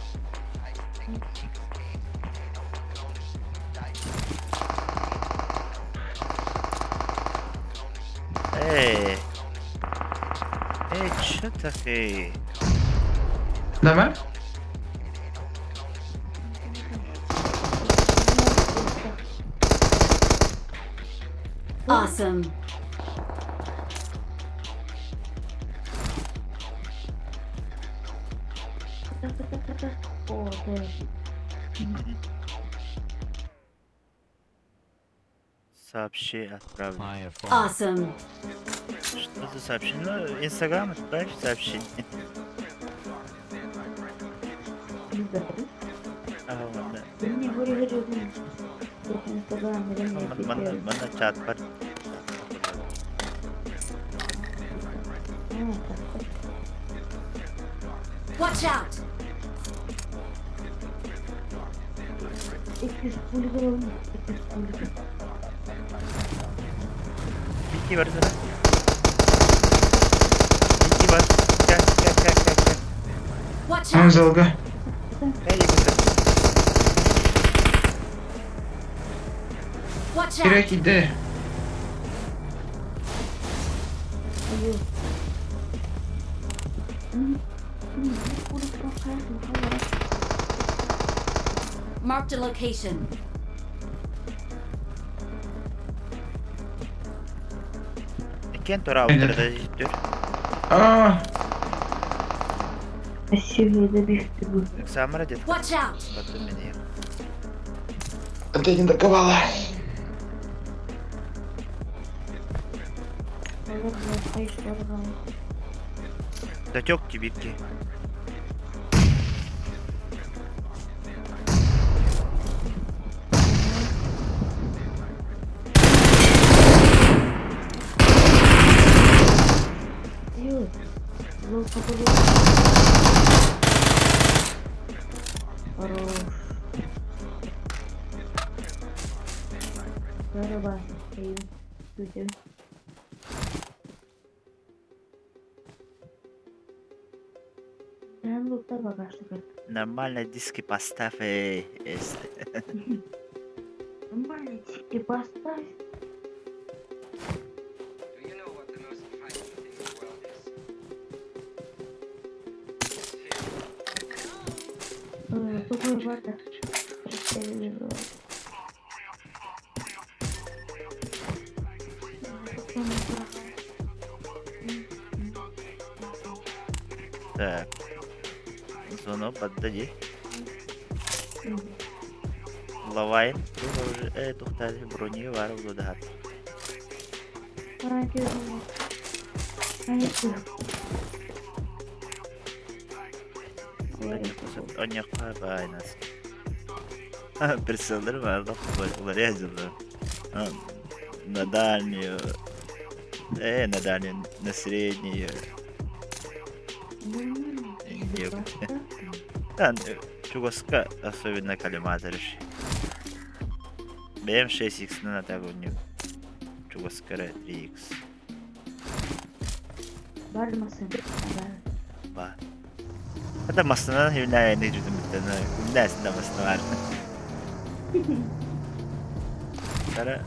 Эй. Эй, чё такие? Давай. Awesome. Расходы. Сообщи, отправлю. Awesome. Что за сообщение? Ну, Инстаграм отправь сообщение. Манна манна чат бар. Watch out! Икки бар сара. Икки бар. Кэ кэ кэ кэ кэ. Watch out! Анзалга. Watch out! Кирек иде. Marked a location. Иккиэн туораабыттара да иһиттэр. Аа. Самара дед. Watch out! Баттым мин ийэм. Ты не доковала. Дотек кибитки. Нормально диски поставь, эй, Так. Звонок поддади. Лавайн. Уже тухтали брони вар владат. Оньякка байнас. Персонер бар, уларезилар. На дальнюю. На дальнюю, на среднюю. Да, чугаска, особенно коллиматорыш. Бэм 6х на тагуню. Чугаскара 3х. Ба. Это масына юнай не жүдүм бүттен. Күннәсендә масына бар. Кара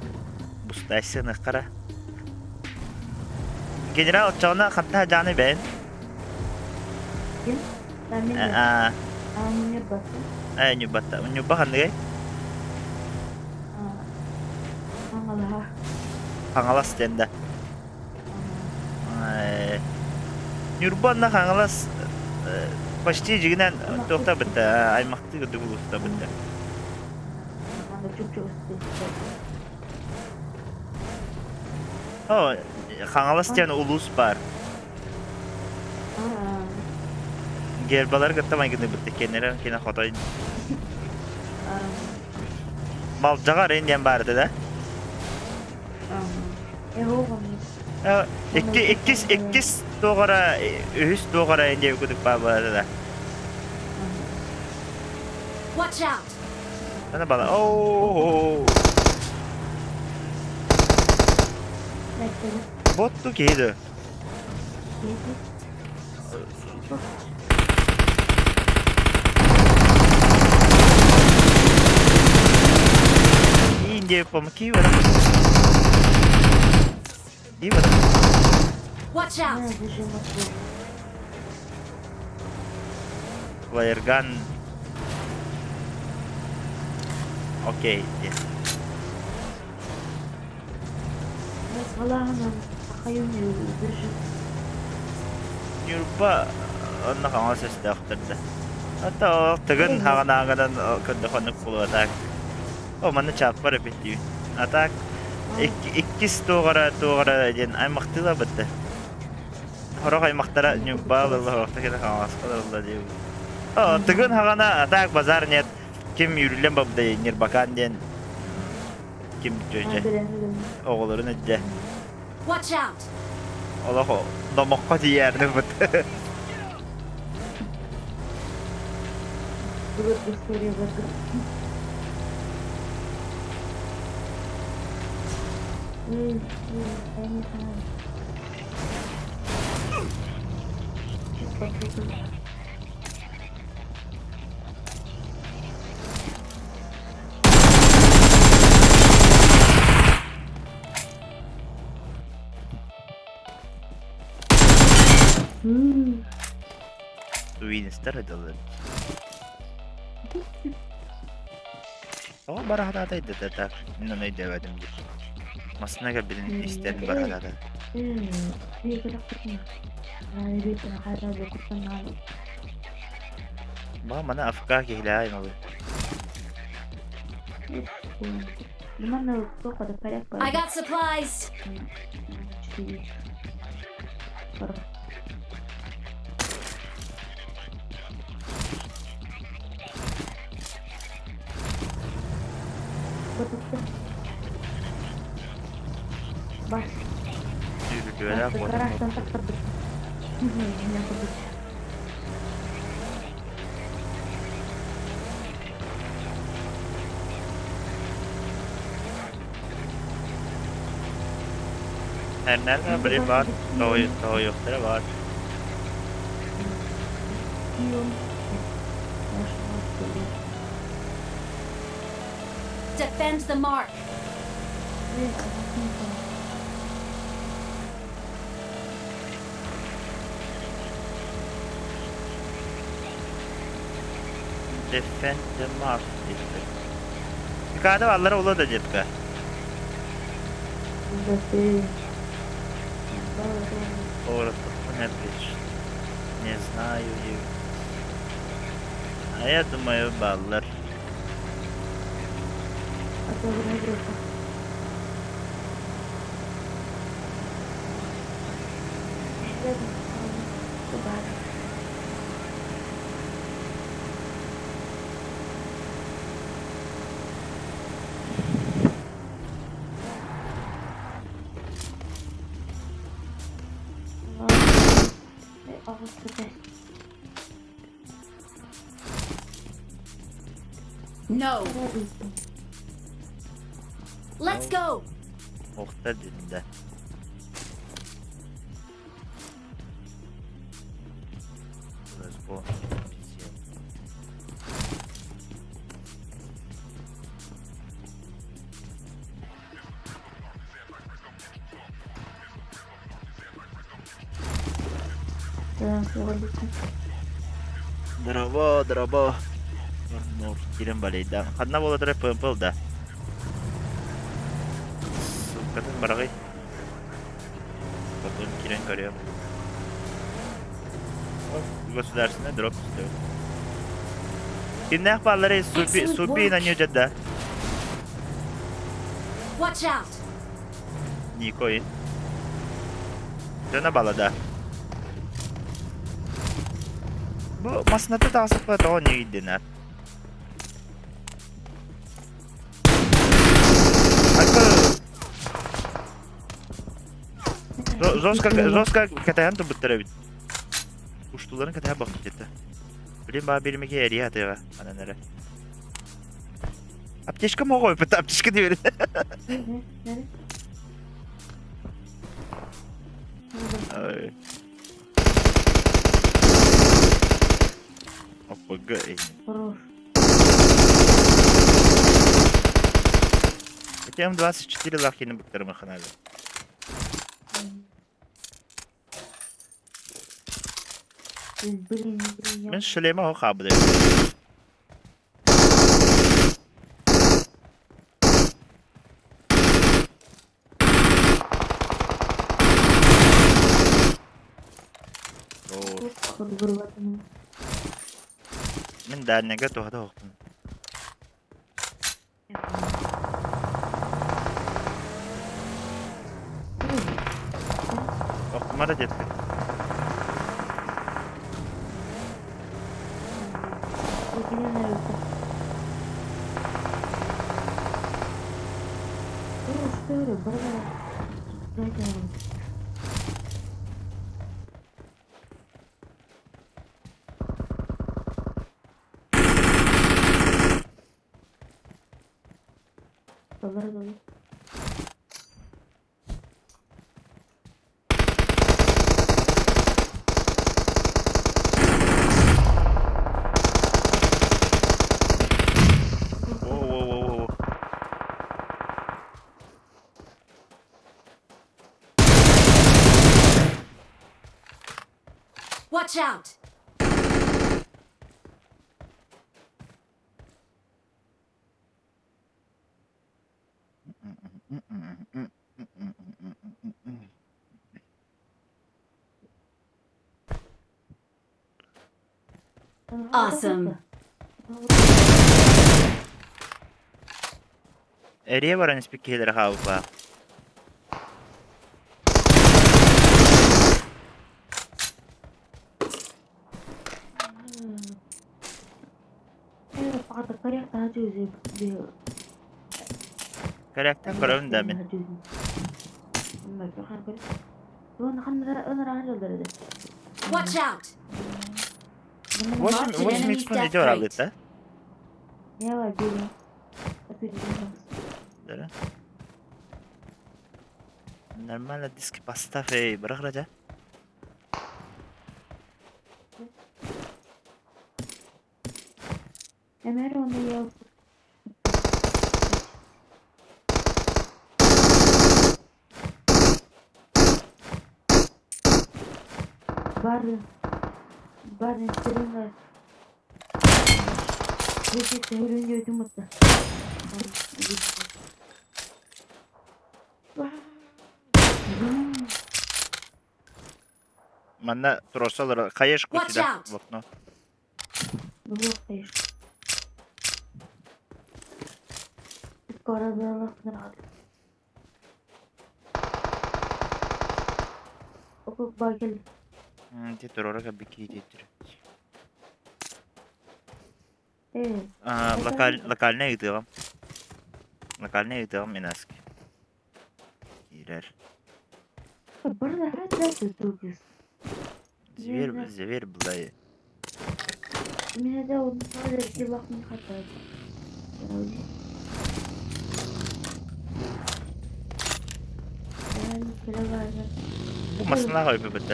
бустайсыны кара. Генерал чона хатта жаны бен. Аа. Э, нюбата. Нюба ханныгай? Хаҥалас диэн да. Ньурбанна Хаҥалас почти дьигинэн туохта бытта, аймахтыы курдук улууста бытта. О, Хаҥалас диэн улуус баар. Гербалар кытта майгыны бытта кеннерен кene хотой. Малдьаҕар ин диэн баар да? Икки иккис иккис туоҕара үһүс туоҕара ин диэбит курдук баар буолар да. Watch out! Ана бала. Оо. Ботту киһи Иин диэбит буолма кии барар. Кии барар. Watch out! Флаерган. Окей. Ньурба онно хаҥас өстөөхтөр да. Ото тыгын хаҕанааҕынан көрдөхөнүк буолуо так. О, манна чааппар эбит дии. А так иккис туоҕара туоҕара диэн аймахтыыла бытта. Хорох аймахтара Ньурба ылла, хорохто кэлэ Хаҥаласка ылла дии. О, тыгын хаҕана, а так базар нет. Ким үүрүллэн бабдай Ньырбакаан диэн ким дьүөдьэ оҕолорун өддө. Watch out! Олох домоххо тиийээрни быт. Былыр историяларга. Я не знаю. Сейчас попробую. Уинстер дылы. Тоҕо бараһатаатай да так мин ону өйдөөбөтүм дии. Массыына кэлбитин истэн бараһатаата. Ба маны АФК киһилээх аймабы. I got supplies! Сүүрүлүөлээх буолан Эрнэр били баар, тоҕойуохтара баар. Defend the mark. Defend the mark диэбит. Микада аллара ула да детка. Не знаю. А я думаю, баллар. No. Let's go. Охта дедим Let's go. Дорово, дорово. Нур, кирен балейда. Ханна буола турар ПМП да. Ссылкатын бараҕый. Потом кирен көрүөм. Государственный дроп стоит. Кимнээх бааллары Супи Excellent Супи на work. ньүдьэдда. Watch out. Никоин. Дьоно балада. Бу масыната таҕысыппа тоҕо ньыгыйдынар. Жестко, жестко кэтэһэн турбуттар эбит. Уштуларын кэтэһэ бахпыт этэ. Блин, баа биримиге эрийэ атыга анан эрэ. Аптечка моҕой, аптечка диэбит. Ой. ОПГ Хорош. Ити М24 лах кини буктарымы ханады. Блин, блин, Мен шлема о хабды. Мин дальнайга туһата суохпун. Охтума да диэппит. Воу-воу-воу-воу. Watch out! Awesome. Эрийэ баран испит киһилэрэ хаалбыппа. Корректан көрөбүн да мин. Watch out! 8 Marked an 8 enemy's x death ne crate. да? Да. Нормально диски поставь, эй, бырах раджа. Манна туруорсалар хаешку Watch сюда out. в окно. Ити туруора кэлбит киһи Локальнай ыытыаҕым. Локальнай ыытыаҕым Минаски. Киирэр. Зверь, зверь былай. Бу массыынаҕа өлбүппүт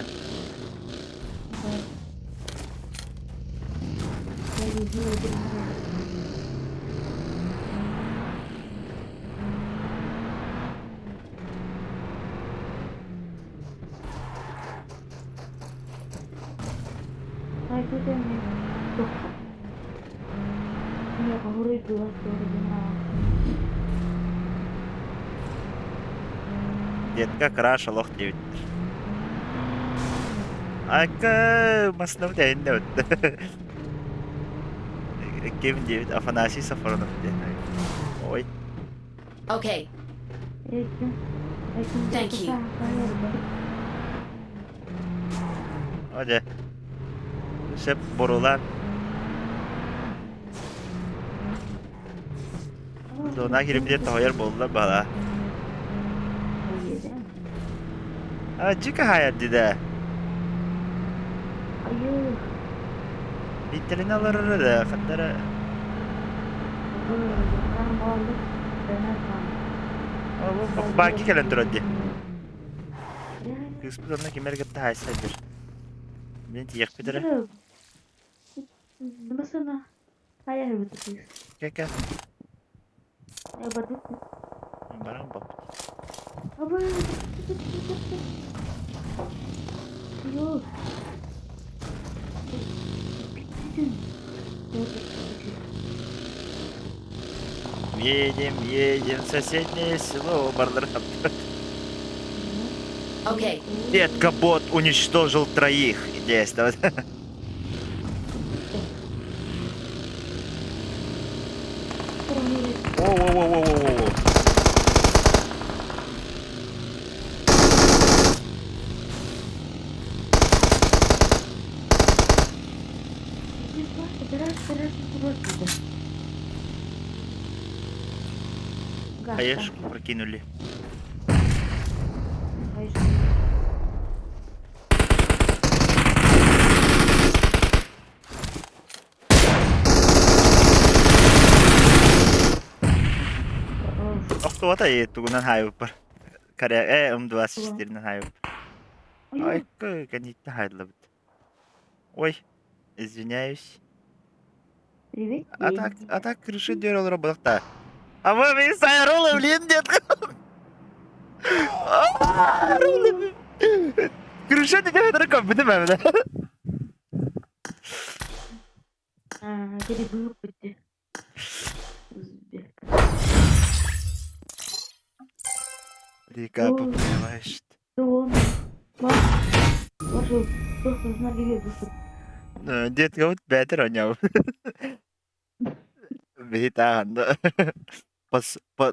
Детка краш олох диэбиттэр. Айка массыынабыт эһиннэ өттө. Ким диэбит Афанасий Сафронов диэн. Ой. Okay, Thank you. О дьэ. Сөп бурулаан. Зона киирбитэ тоһуйар буолла бала. А дьиҥэ хаайар дии Биттэрин олорор да ханна Баки кэлэн турар дии. Кыыспыт онно ким эрэ кытта хаайса сылдьар. Мин тиийиэхпит эрэ. Кэ-кэ. Баран бап. Едем, едем в соседнее село. Барлар Okay. Детка бот уничтожил троих. Действовать. Воу-воу-воу-воу-воу. Хаешку прокинули. Охтубата тугунан хаайбыппар. Каре э М24-нэн хаайбыппар. Ой, кэнниттэн хаайыллыбыт. Ой, извиняюсь. Привет. А так, а так крыши дёр олоро да. А вы мне сайролы, блин, дед. Крыша не делает рукой, будем да. Грибы выпади. Узбек. Река поплываешь. Детка вот бәтер оняу. Бейтаган да.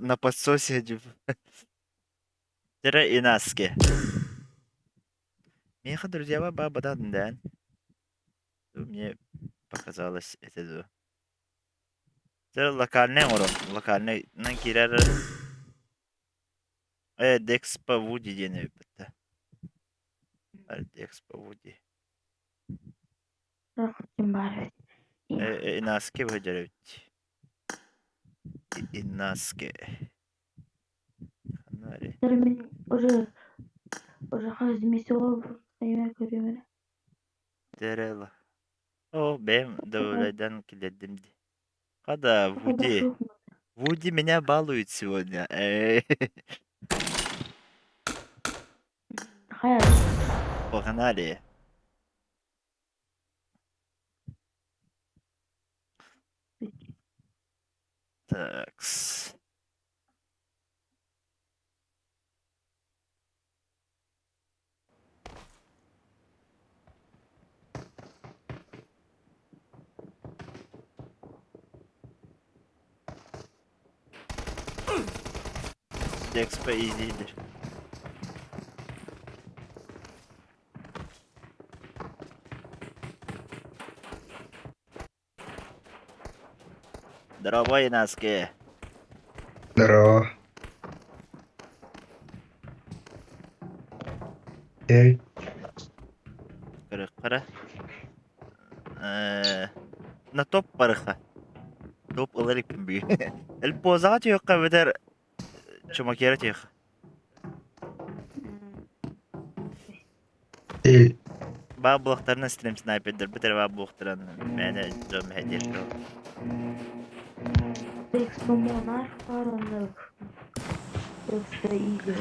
На подсосе Тера инаске. Меха, друзья, баба да. Мне показалось это. Тера локальный урон. Локальный. На кирер. Декс по Вуди диэн эбит. Декс по Вуди. Инаске выдерет. Инаске. Уже уже хас месяца Терела. О, бэм, добрый киледим. Хада, Вуди. Вуди меня балует сегодня. Погнали. Такс. Dexpa easy'dir. Здорово, Инаске. Здорово. Эй. Кара. На топ барыха. Топ ыларик би. Эл позага түйөккө бетер чумакера түйөк. Эй. Баа булактарына стрим снайпердер бетер баа булактарын мәне жом хедер. Экспо Монарх Паранок. Экспо Игорь.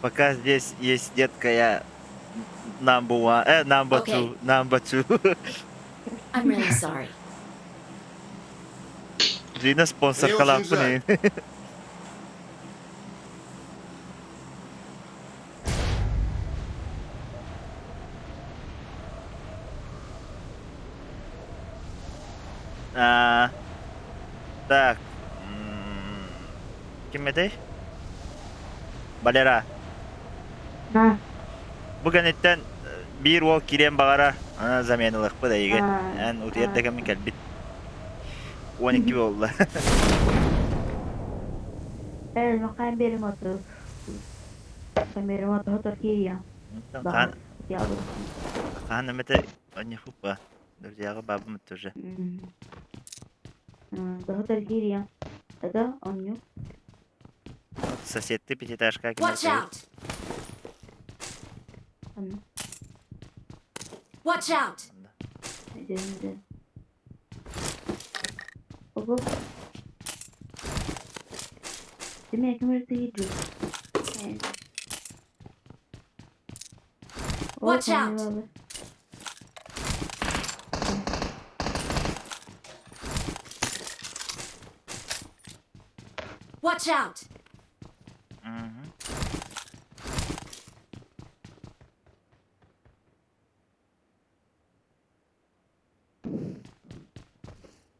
Пока здесь есть детка, я number one, number two, number two. I'm really sorry. Жина спонсор Мне халапы очень жаль. А, так. Ким этэй? Валера. На. Бу кэнниттэн биир уол кириэн баҕара, ана заменалыахпыт эйигин. Эн утуйар да кэмин кэлбит. 12 буолла. Макаан берим оту. Берим оту хотор кирия. Хаан хаан эмэтэ онньохуппа. Друзьяга бабым тоже. Хотор кирия. Это онню. Сосед ты пятиэтажка Watch out! Watch out! Ого. Ты меня кем ты идешь? Watch out! Watch out! Мгм.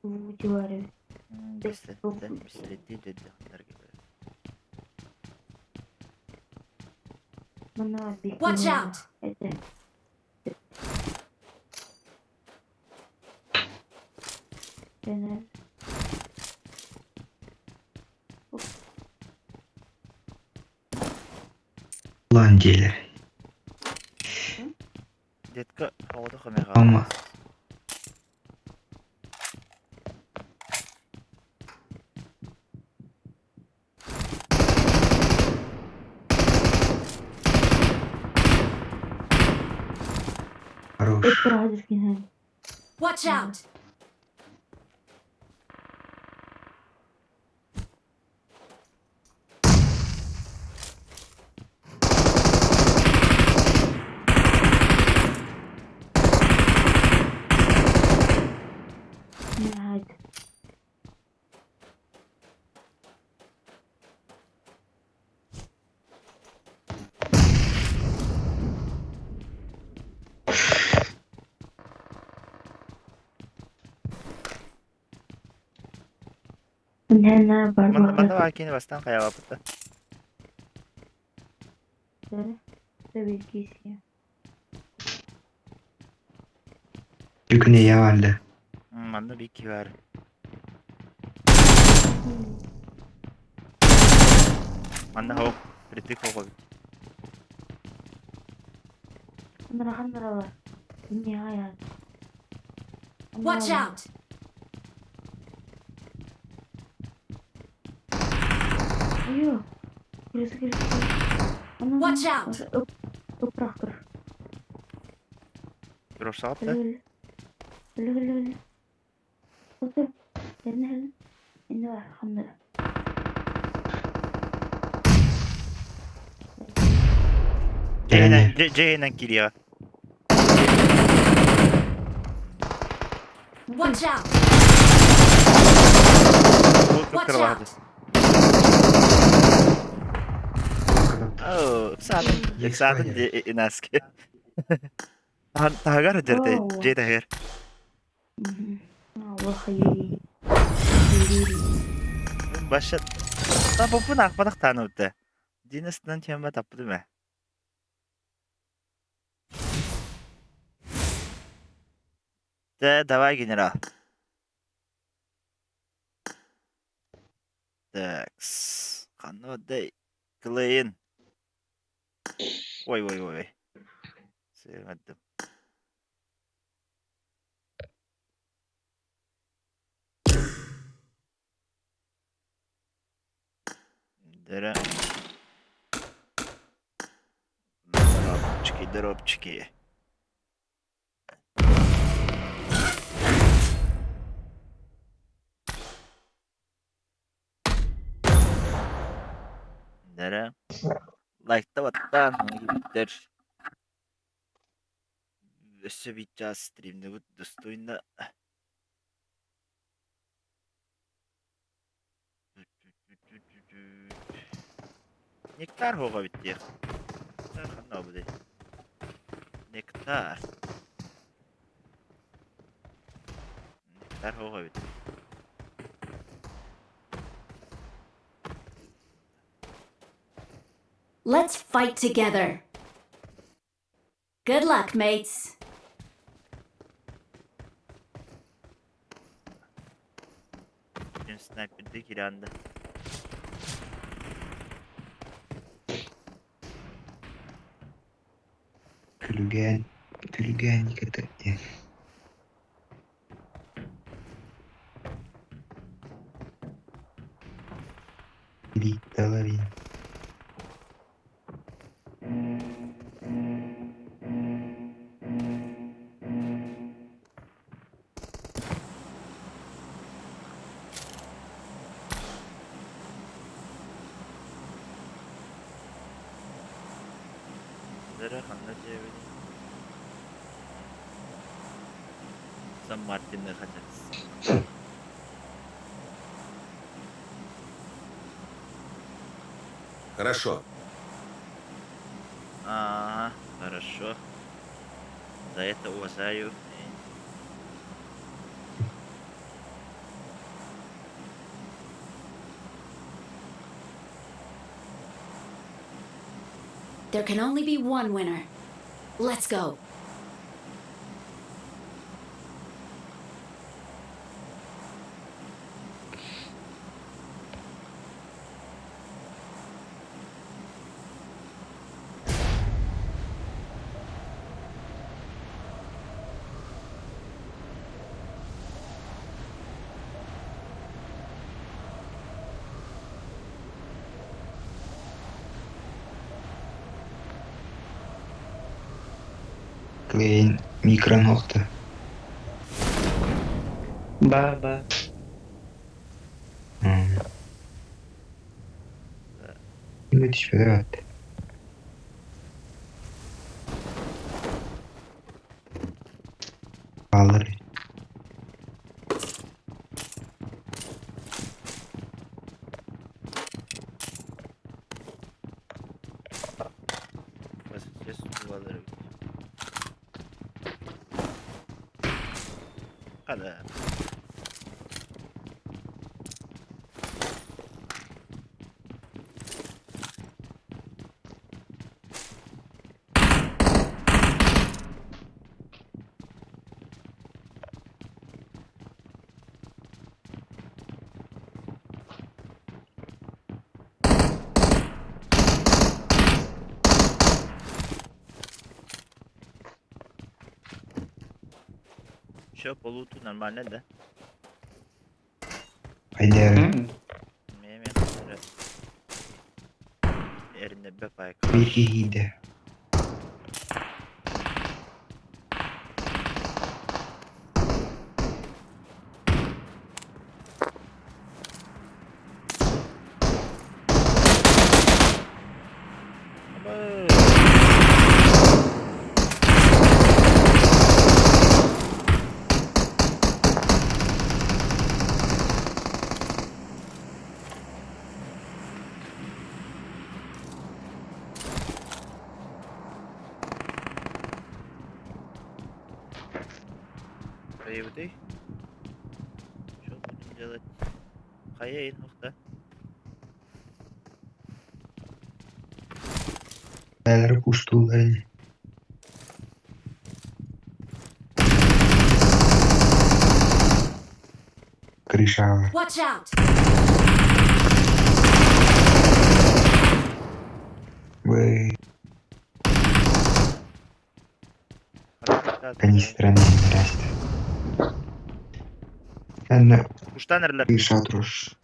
Уучу баар эбит. Пистолеттэн пистолеттии дөйдөхтөргө Манна баар биир Watch киһи out! этэ. Дэнэр. Lan gelir. Детка оҕото хомеҕа Ama Хорош. Ыттыраһа киһи. Watch out! Наад. Нана Манна барбаха. баар кини бастаан хайаабаппыта. Tabii Tüküneye vardı. Манна биир киһи баар. Манна хоох притык хоох эбит. Ханнара бар. Нихайят. Watch out! Айо. Кирisi кирisi. Watch out! Ыпырақ тұр. Туруорсаҕыт да? Өлі өлі. Өлі өлі өлі. Отыр. Еріне өлі. Енді бар ханнара. Дьиэнэн дьиэнэн киириэҕэ. Watch out! Бу Watch кыралаһыт. out! Оо, саатын саатын инаски. Таһыгар дьэрдэ дьиэ таһыгар. Аллах ей. Баша таппыппын аахпатах тааныбыта. Династынан тема таппытым ээ. Дэ, давай, генерал. Так, ханна дай Клейн. Ой, ой, ой. Sevmedim. Dere. Дропчики, дропчики. Dere. Like'ta баттаан, кибиттер. Өссө биир чаас стримнибит достойно. Нектар хоға бит Нектар ханна бу Нектар. Нектар хоға бит. Let's fight together. Good luck, mates. Dün sniper'de kirandı. Күлүгэн. Күлүгэн никогда. Литаларин. Dere ханна диэбини. Сан Мартинны хачатыс. Хорошо. Ага, хорошо. За это уважаю. There can only be one winner. Let's go. Клейн микронохта. Ба, ба. Müthiş bir evet. Bağları. Basitçe duvarları. Hadi. Все, по луту нормально, да? Haydi. Эринне бепайк. Bir iyiydi. Приводы. Что будем делать? Хайа нухта. Neler kuştuğlarını. Крыша. Watch out! Вы канистра не здрасте. Анна Куштан эрлер. крыша труш.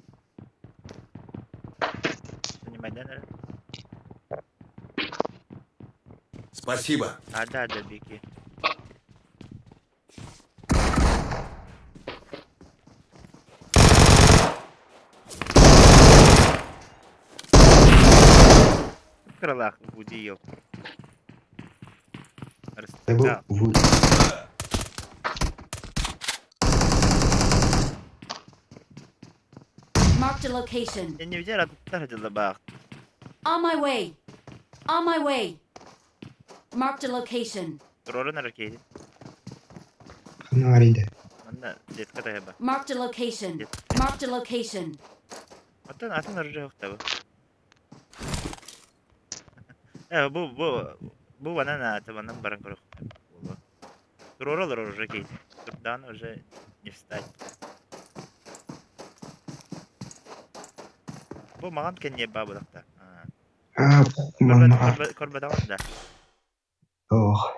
Занимай, Спасибо. А, да, да, беги. Крылах буди ёп. Это был Расстрелял. вы. Marked a location. Я не видел, а тут бах. On my way. On my way. Marked a location. Троры на ракете. Ханарида. Манна детка тайба. Marked a location. Marked a location. Атын атын оружие хтаба. Бу вана на табанан баран көрөх. Троролар уже кейт. Турдан уже не встать. Бу маган кенне бабылакта. А, мама. Корбатаган да. Ох.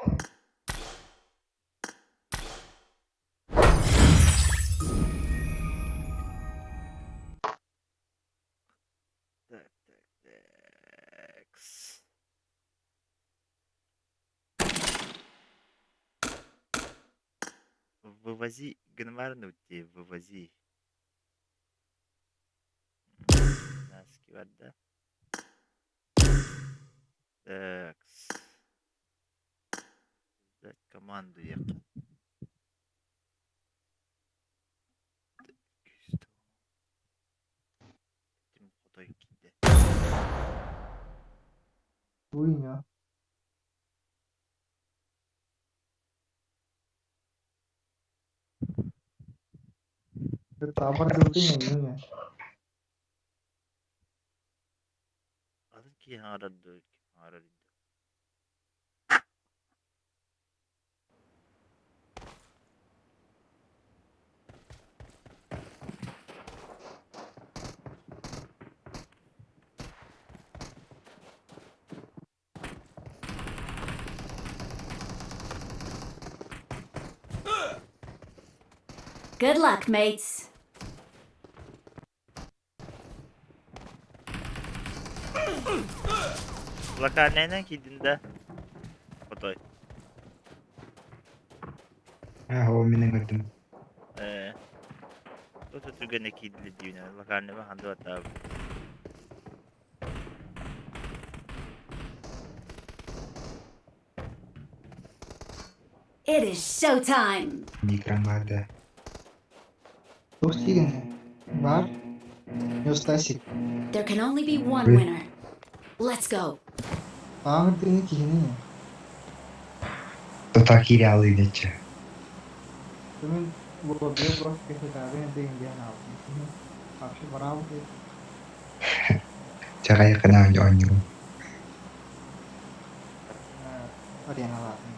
Так, так, так. Вывози гнварнути, вывози. Наски да? Так. Дать команду я. Хуйня. Proper duty नहीं है. Alın ki harardı. Harardı. Good luck, mates. Локальнайынан киирдин да? Отой. Аа, ол мин ыҥырдым. Ээ. Тут түргэнэ киирдилэр диибин. Локальныйга ханды баттаабыт. It is showtime. Экран баар да. Туох диигин? Бар? Стасик, There can only be one Ой. winner. Let's go. ааҕыр диэни киһини Тута киирэ диэччи. Мин буолбуйа бро кэхитээбин диэн диэн аабын. Вообще браво диэн. Чаҕайыкына оонньуум. Ареналаатын.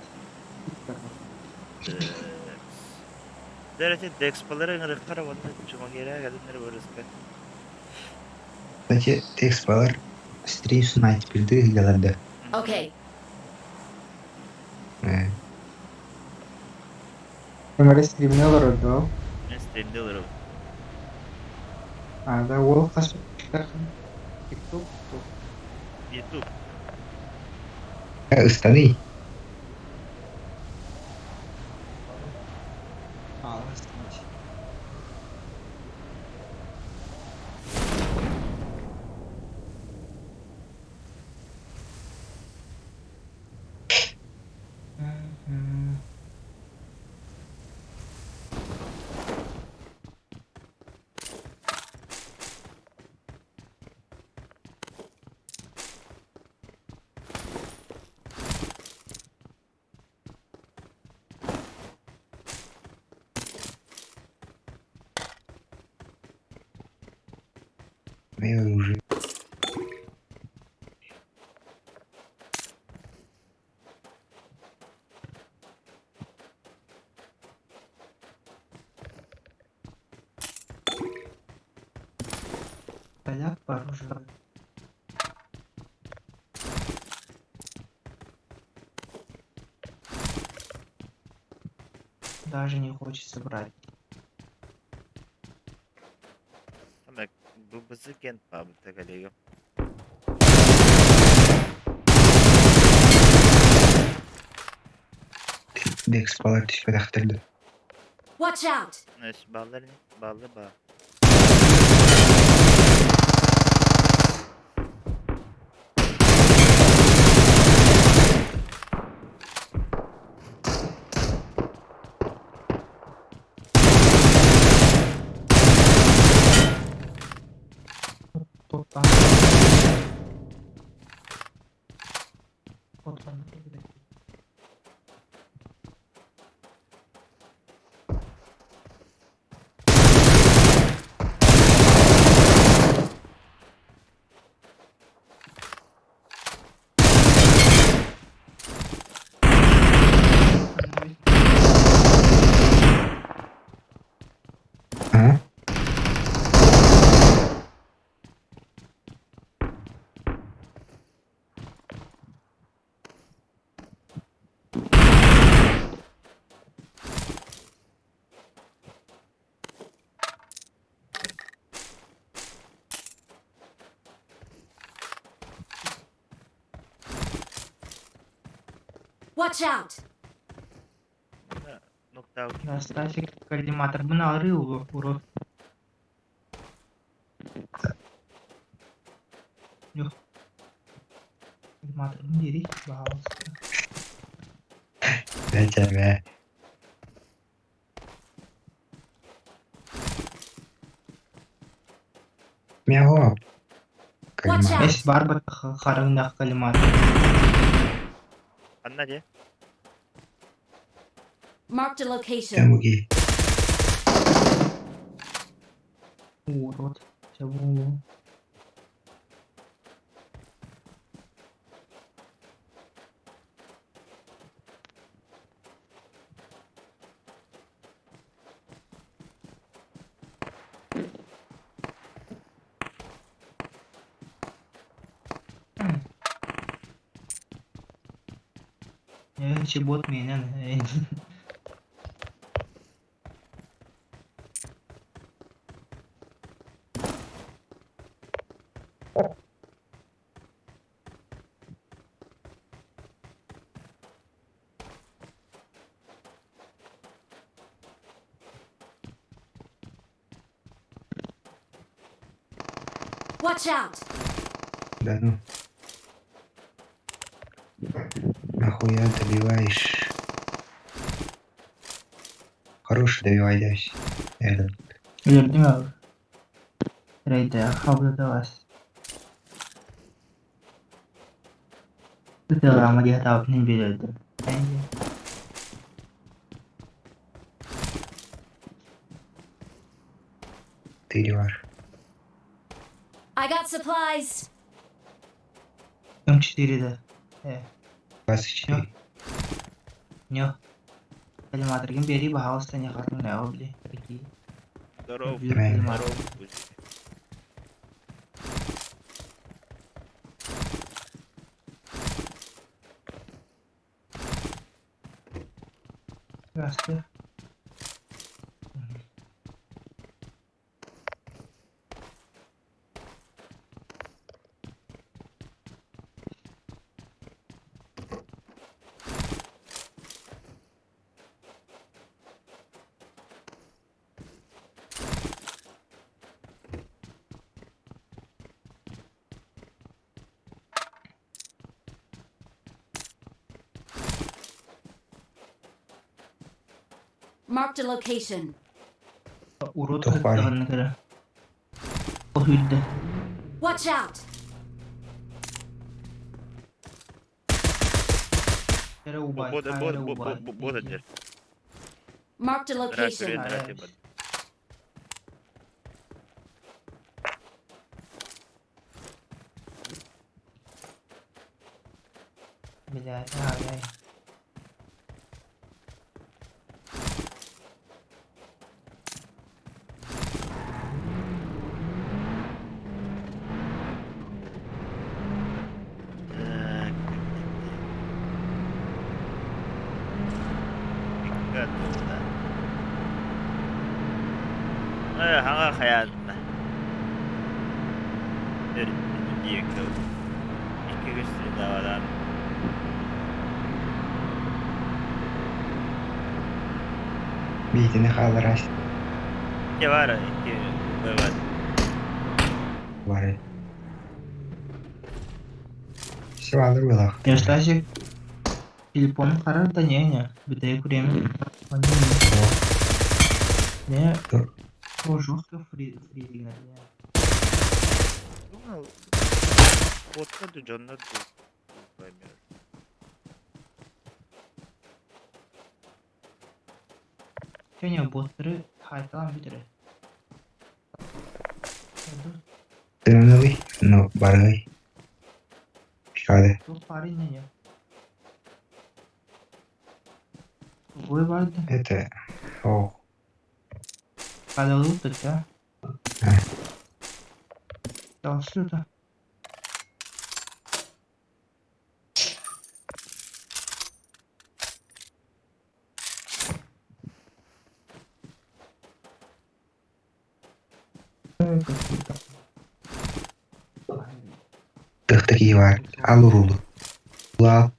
Дәрәте Декспалары ыҥырыахтара уонна чумагера кэлиннэр бырыска. Кстати, текстпалар стрим снайперды ыһыгалар да. Okay, Ээ, Кэмэрэ стримне олорор дуо? Мен стримде олоробун. А, да, уол хас TikTok. YouTube. ыстаный. А, ыстаный. Мое оружие. Поляк по оружию. Даже не хочется брать. Там ББЗ кент пабыта коллега. Декспалар түспэтэхтэр да. watch out. Neyse ballar ne? Ballı bağ. Toplan. Toplan. А? Watch out. Нокдаун. Да, Стасик, коллиматор. Мы нарыл, урод. Юх. Коллиматор, ну дери, пожалуйста. Бэчэ. Мяу. Watch out. Эс барбат харыңнах коллиматор. Анна де? Marked a location. Тэмүги. Урод. Чего? Чебот меня. Watch out! Да ну. Нахуя добиваешь? Хороший добивай, дайся. Этот. Өлөрдүм ол. Рейдээх хабыдалас. Ытыалаама дии сатаабытын иһин биэрэрдим. Ты бар. I got supplies! М4 да. Э, 24. не. Коллиматоргын биэрии баһаалыста не хатын били. Такие. Здоров, Правильно. здоров будь. Здравствуйте. Marked a location. Урут Туох баарый? кыттаҕын көрө. Ол үрдэ. Watch out! Эрэ убай, Бот, эрэ бот, убай. бот, бот дер. Marked a Здравствуй, location. здравствуй, бот. Блядь, ай-яй. Так. Готово. Э, хаҥа хайаатына. Икки көстүү Биитини хаалларас Икки бар, икки бар. бар. Все алыр булах. Я Стасик телефон харар да не не. Бүтәй күрәм. Не. О, жестко фри фри деген. Думал, ботка ду жоннор ду. Поймешь. Чөне боттары хайталан бүтәрә. Тынаный, но барый. Пикады. Тут парень не не. Ой барды. Это... О, Кадалу тут, да? А. Да, сюда. тых бар. Ал урулу. Ал.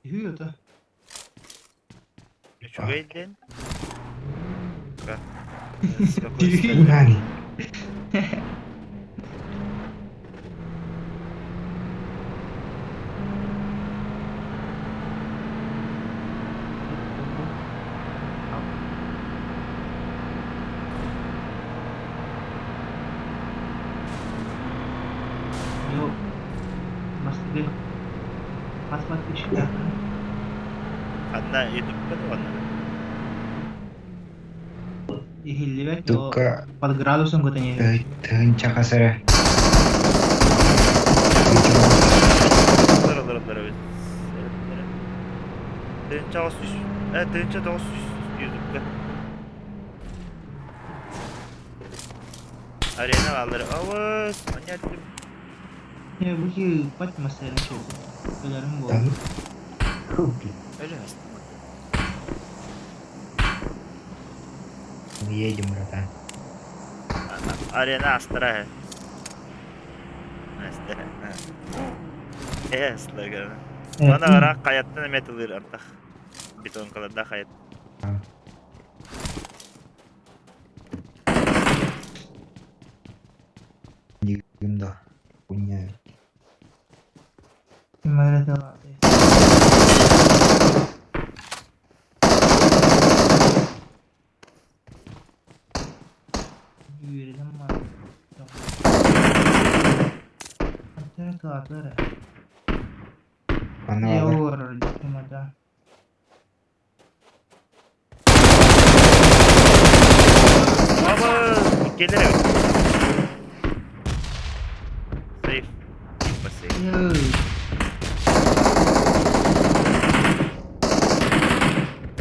Хүйөтө. Үчүгэй ден. С какой стороны? Нани. Yo Бастыгы. Паспорт үчү. Ханна ютубка да онна. Ихиллибет Тукка под градусом көтөне. тыгын чакасара. Лар лар лар evet. Тыгынча 900. Э, тыгынча 900 ютубка. Арена алыр. Авыз, понятно. Не бу ки пат маселе чөй. Өлөрүм болду. Öyle aslında. Мы едем, братан. Арена астра. Астра. Э, слыган. Ана ара каяттан эметилир антах. Бетонкаларда хаят. Тыаҕа эрэ. Манна Ээ бааллар. олорор да. Баба gelir evet. Safe. Safe. Ээ,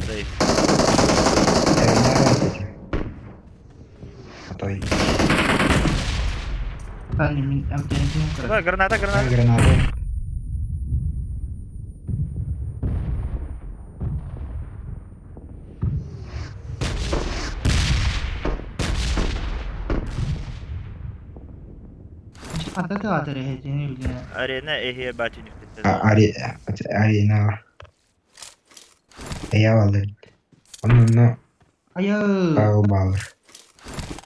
Safe. Эрэнээр этим. А то и Таня, мин эмтэнэтин көрө. Давай, граната, граната. Граната. Хата тыаҕа эһэтини билген. Арена эхе батюнюк. Ари арена. Я алды. Онно Айы, тағы балыр.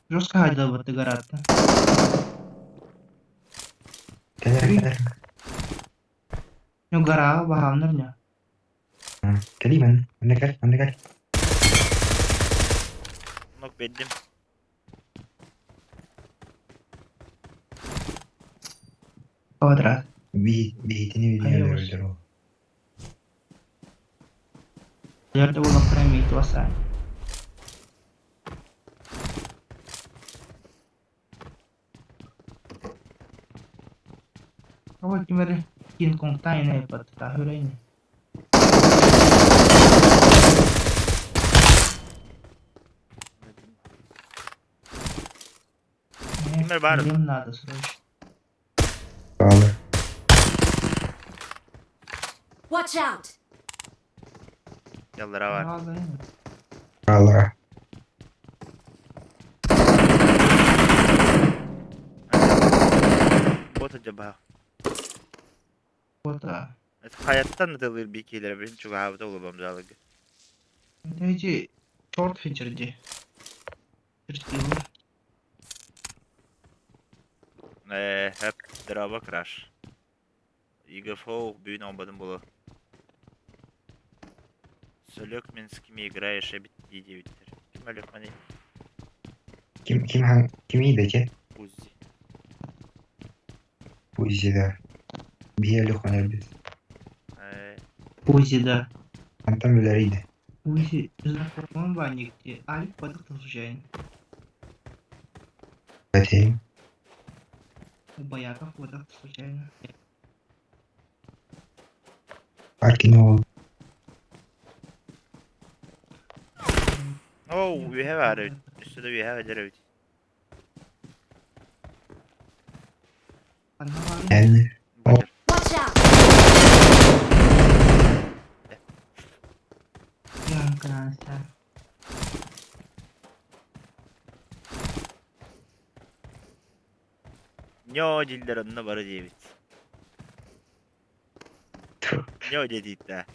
жестко хайдабыты гаратта. Кэлэр кэлэр. Ну гора баһамнар не. Кэлимен. Манна кэл, манна кэл. Нок беддим. Квадрат. Би биитини Айыбыз. билиэр өлдөр ол. Жерде болан премия васа. Ой, кимер Кинг Конг тайна пат тахырайны. Кимер бар? Им надо срочно. Балыр. Watch out! Яллара бар. Надо. Балыр. Bot acaba? Вот. а. Hayattan da alır bir ikileri benim çok havada olamam zalıgı. Эти черт хиджерди. Перспективы. Hep draba crash. ИГФО бүйін омбадым болу. Сөлөк мен с кем играешь, эбит дейдебиттер. Ким өлөк мани? Ким ким хан ким иде Узи. Узи да. Бие лөхмәнер без. Узи, да. Антан билер иде. Узи, знакомый банник, где Алик подохнул случайно. Бәтейм. У Бояков подохнул случайно. Паркин ол. Oh, we have had it. Üstüde we have it. Анна бар. Әлне. Watch out! Янканса. Ne diller onunla barı diyebit. Ne o dedi de.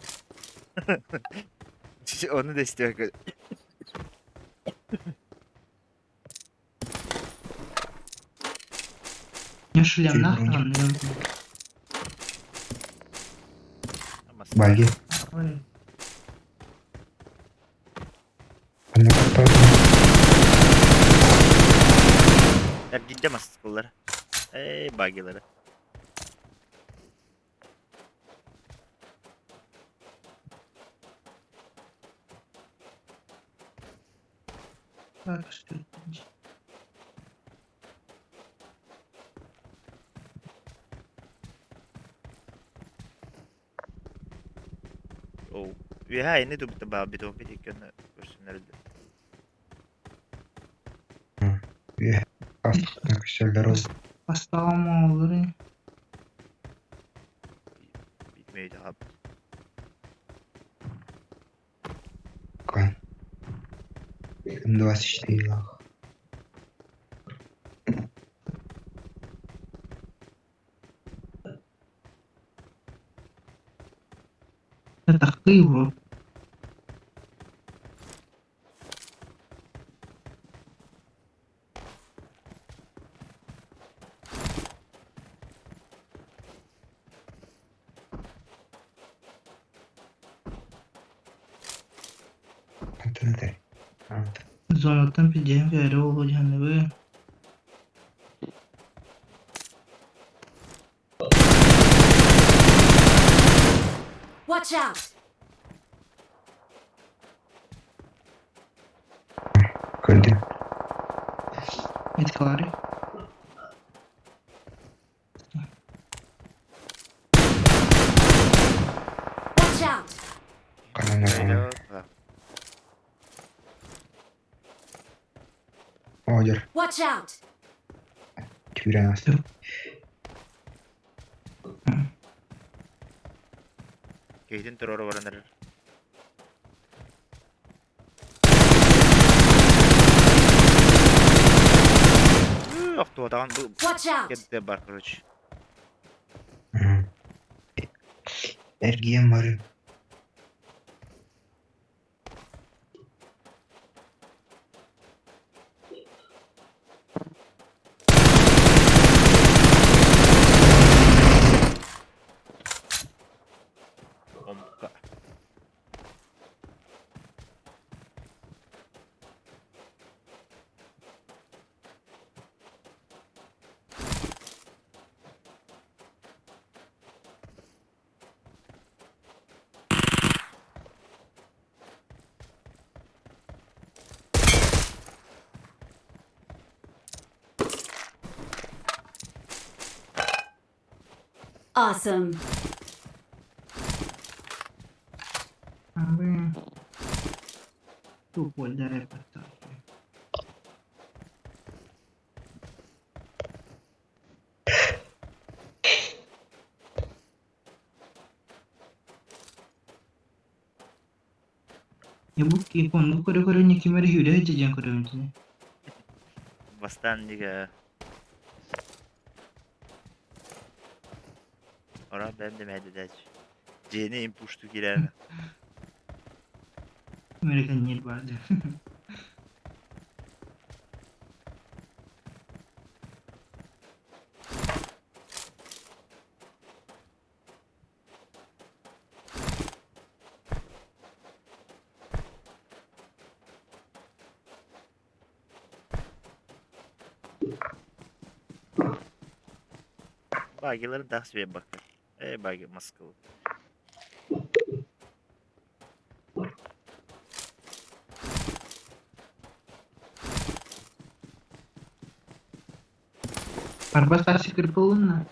Onu da istiyor. Не шлем Чуть нахрен, броню. Ama Баги. Ой, Анда капар. Ya gidemez kulları. Ey bagileri. Так, что это? Oh. Ühe ne dubta ba bidon bir dükkanı görsünler. Ühe. Астық ол. Поставил olur. Bitmeydi abi. Кан. М24 лах. Это хыво. Антон Зонаттан пидем кәрі ол жаныбы. Watch out! Көрдүм. Меткалары. Watch out! Ханан эрэ. Одер. Watch out! Түүрэн ааста. Киһитин туруору баран эрэр. Охтуотаҕын бу Watch out! кэрдэ бар короче. Эргийэн барыы. Омка. Awesome. Vabbè. Tu puoi dare il passaggio. Бу оннук көрө-көрө ким эрэ сүүрэ сылдьар диэн көрөбүн итини. Бастаан дигэ Ора бэм да мэдэдэч. Дьиэни импушту киирэн. Ким эрэ кэнниир баар дии. Багиларын тахс бакка. Эй, баги Москвы. Арба сарсы кырпылынна.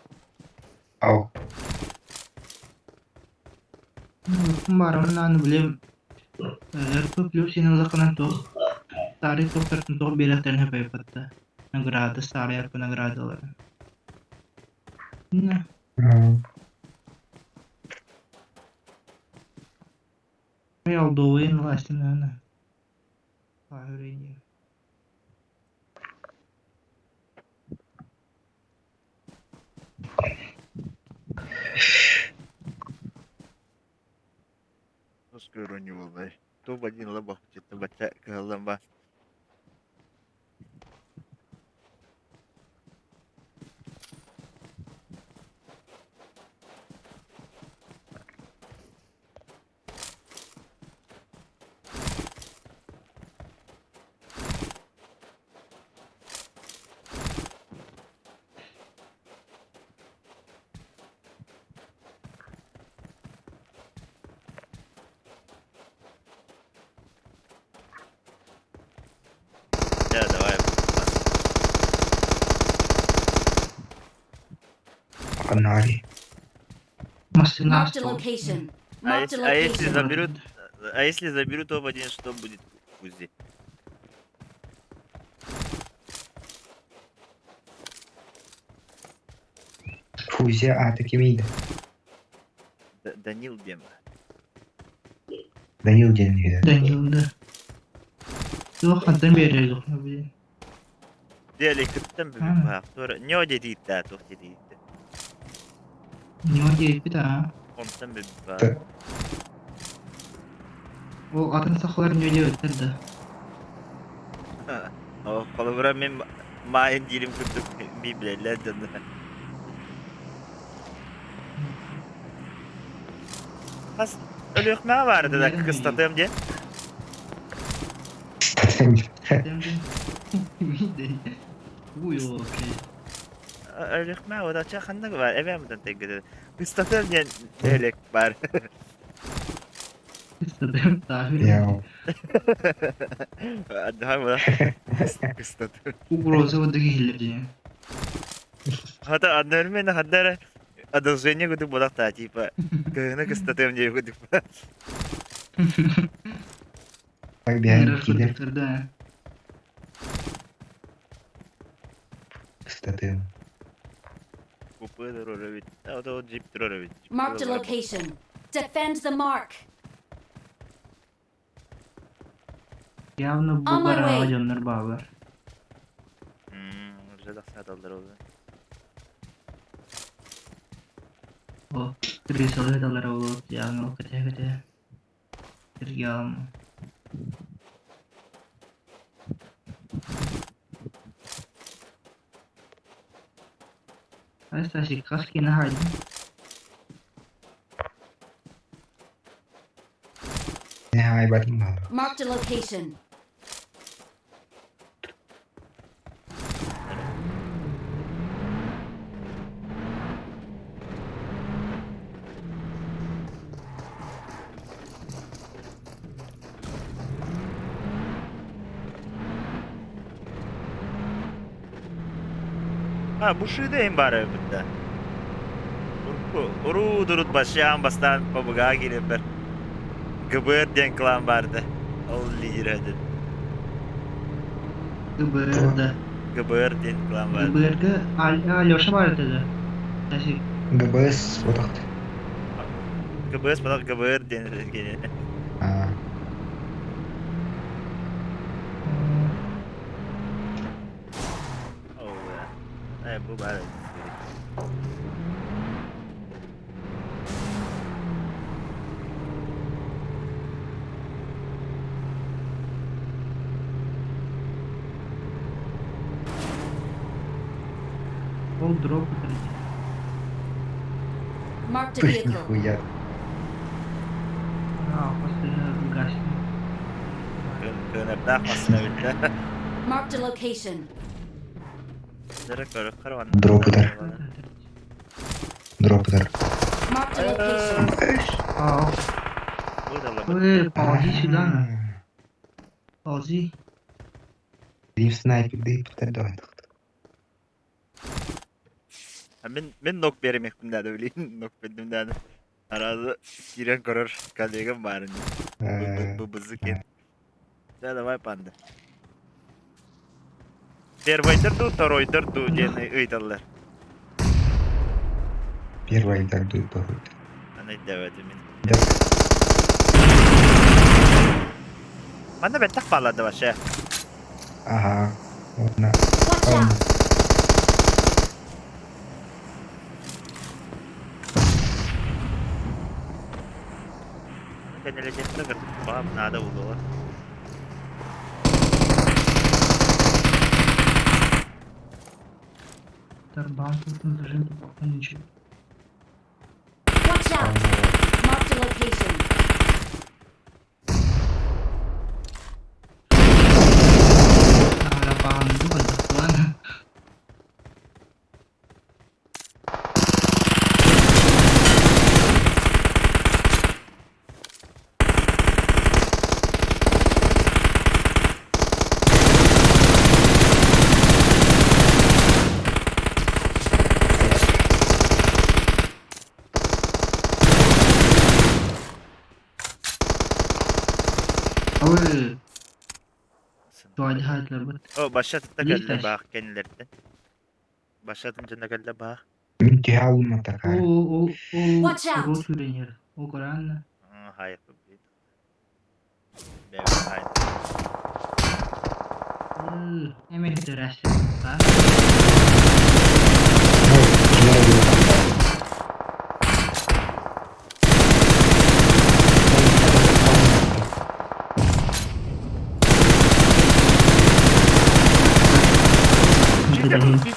Ау. Барымын аны билем. РП плюс син туох старый туохтартан туох биэрэхтэрин сөпөйбөттө. Награда, старый РП наградалары. На. Алдовый власти, наверное. Пагрыни. Скоро не волнай. Топ один лаба хотит бача каламба. Да, давай. Погнали. Marked a location. А Marked a если, а если location. заберут, а если заберут топ-1, что будет Кузи? Фузия а кимийdi? Данил Дем. Данил диэн үһү. Данил, да. Туох хантан биэрэр блин. Диэли кыттан бүбү Не дедиитта, туох дедиитта. Не диэппит аа. Онтон бүбү Ол атын сахалар не диэбиттэр да. О, холобура мен маайын диирим курдук библиялар дьонно. Хас өлүөхмэҕэ баары да кыстатыам диэн. Уй вообще. Өлүөхмэҕэ удача ханнык бар эбэм мытан тэйгede. Кыстатыам диэн элек бар. Кыстатыам таах Я Отдыхай була. Кыстатыам. Угроза курдук иһиллэр дии. Хата одновременно хаддара одолжение кудук буолахтаа типа кыһыны кыстатыам диye кудук. Так биһэн Ыҥырар киирэр курдуктар да. кыстатыам. Купе турар эбит. А джип турар эбит. Marked a location. Defend the mark. Явно бу On my барааҕа way. дьоннор бааллар. Уже тахсааталлар ол. О, крысалыы ыталлара буолуо, явно ол кэтээ-кэтээ. Сиргэ аҕалма. Ай, Стасик, хас киэнэ хаайдыҥ? Не хаайбатым баалар. Marked a location. А, бу шыда бары битте. Уру дурут башан бастан побыга киирэр. ГБР диэн клан барды. Ол лидер этэ. ГБР да. ГБР диэн клан барды. ГБРга Алеша баар этэ да. Стасик. ГБС бодохт. ГБС потом ГБР диэн кини. А, Ол бу баар. Ол дроп ытар дии. Marked a пых vehicle. нихуя. Аа, хас гасим. Көнөрдөөх массыына битте. Marked a location. Дөрө көрө карван. Дроп ытар. Дроп ытар. Marked a location. Аа, ой, ползи сюда на. Ползи. Биир снайпердыы ыппыттар да Мин нок беремекпин да билин, нок бердим да. Аразы кирен көрөр коллегам барын. Бу бызык. Да, давай, панда. Первыйдыр ду, второйдыр ду диэн ыйталлар. Первый дуу, второй. Аны дэвэти мин. Да. Манна бэттэх бааллар вообще. Ага. Вот на. Watch out! Кэннилэжэхтэ баам надо булуа. Тарбан тут зажим пока ничего. Watch out! Marked a location. Ара баҕанды бардахтылан. Ой, туады хатлар бут. О, баша тытта Есть кэллэ тащ. баах кэннилэртэн. Баша тымчында кэллэ баах. Мин түһэ алым О, атакаа. о, о, Watch out. рот сүренер. О, коран. Хайы. Бэбэ хай. Эме терәсе. Та. Кимэр өлүө.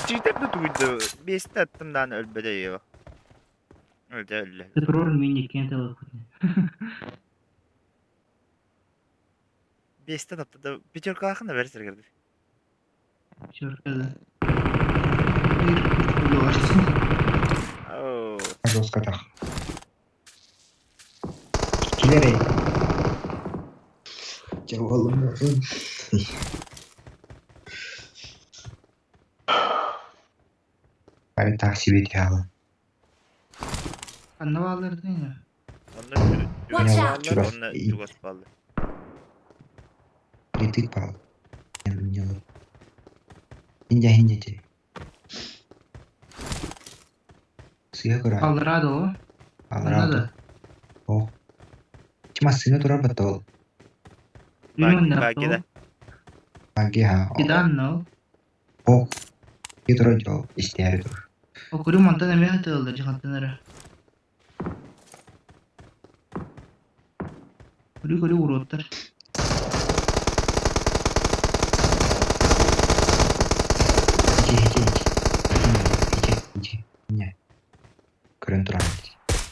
Читеп да туйды. Бесте аттымдан өлбөдө ева. Өлдө өллө. Петрол мини кентел. Бесте тапты пятеркалахын да берсер кирди. Чёрт да. Bir Оо. Жестко так. Килерей. Дьэ, уолум. Бары так себе дело. Ханна бааллар ини? Онно Watch чугас out. бааллар, онно чугас бааллар. Притык пал. Инде инде те. Сыа кыра. Аллараа да ол. Онно Алра. да. О. Массыына турар баттал. Үймөн Бакида. Аги ха. Кидан ол. О. Ки турар жол. Истээри тур. Окуру мантан эмиэ хатыыллар дьахантан эрэ. Көрү көрү уруоттар. Ичи ичи ичи. Ичи ичи. Не. Көрөн турар.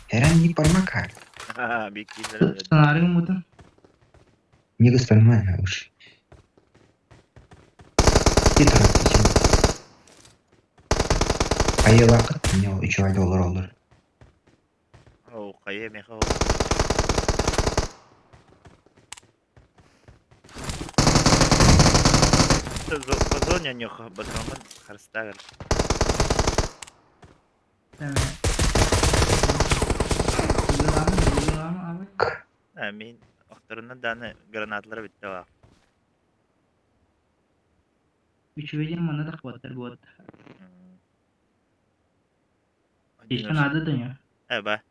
Herан не пармакар. Биккилер. Сценарий мутун. Не гастрономия уж. Ки турар ичи. Айылақыт не ол үч ай доллар олар. О, кайы меха. По зоне нюх, батромын харстагыр. Мин охторунан даны гранатлары битте ва. Үчүгэйдин манна да хваттар буот. Ишкен ады дыня. Эба.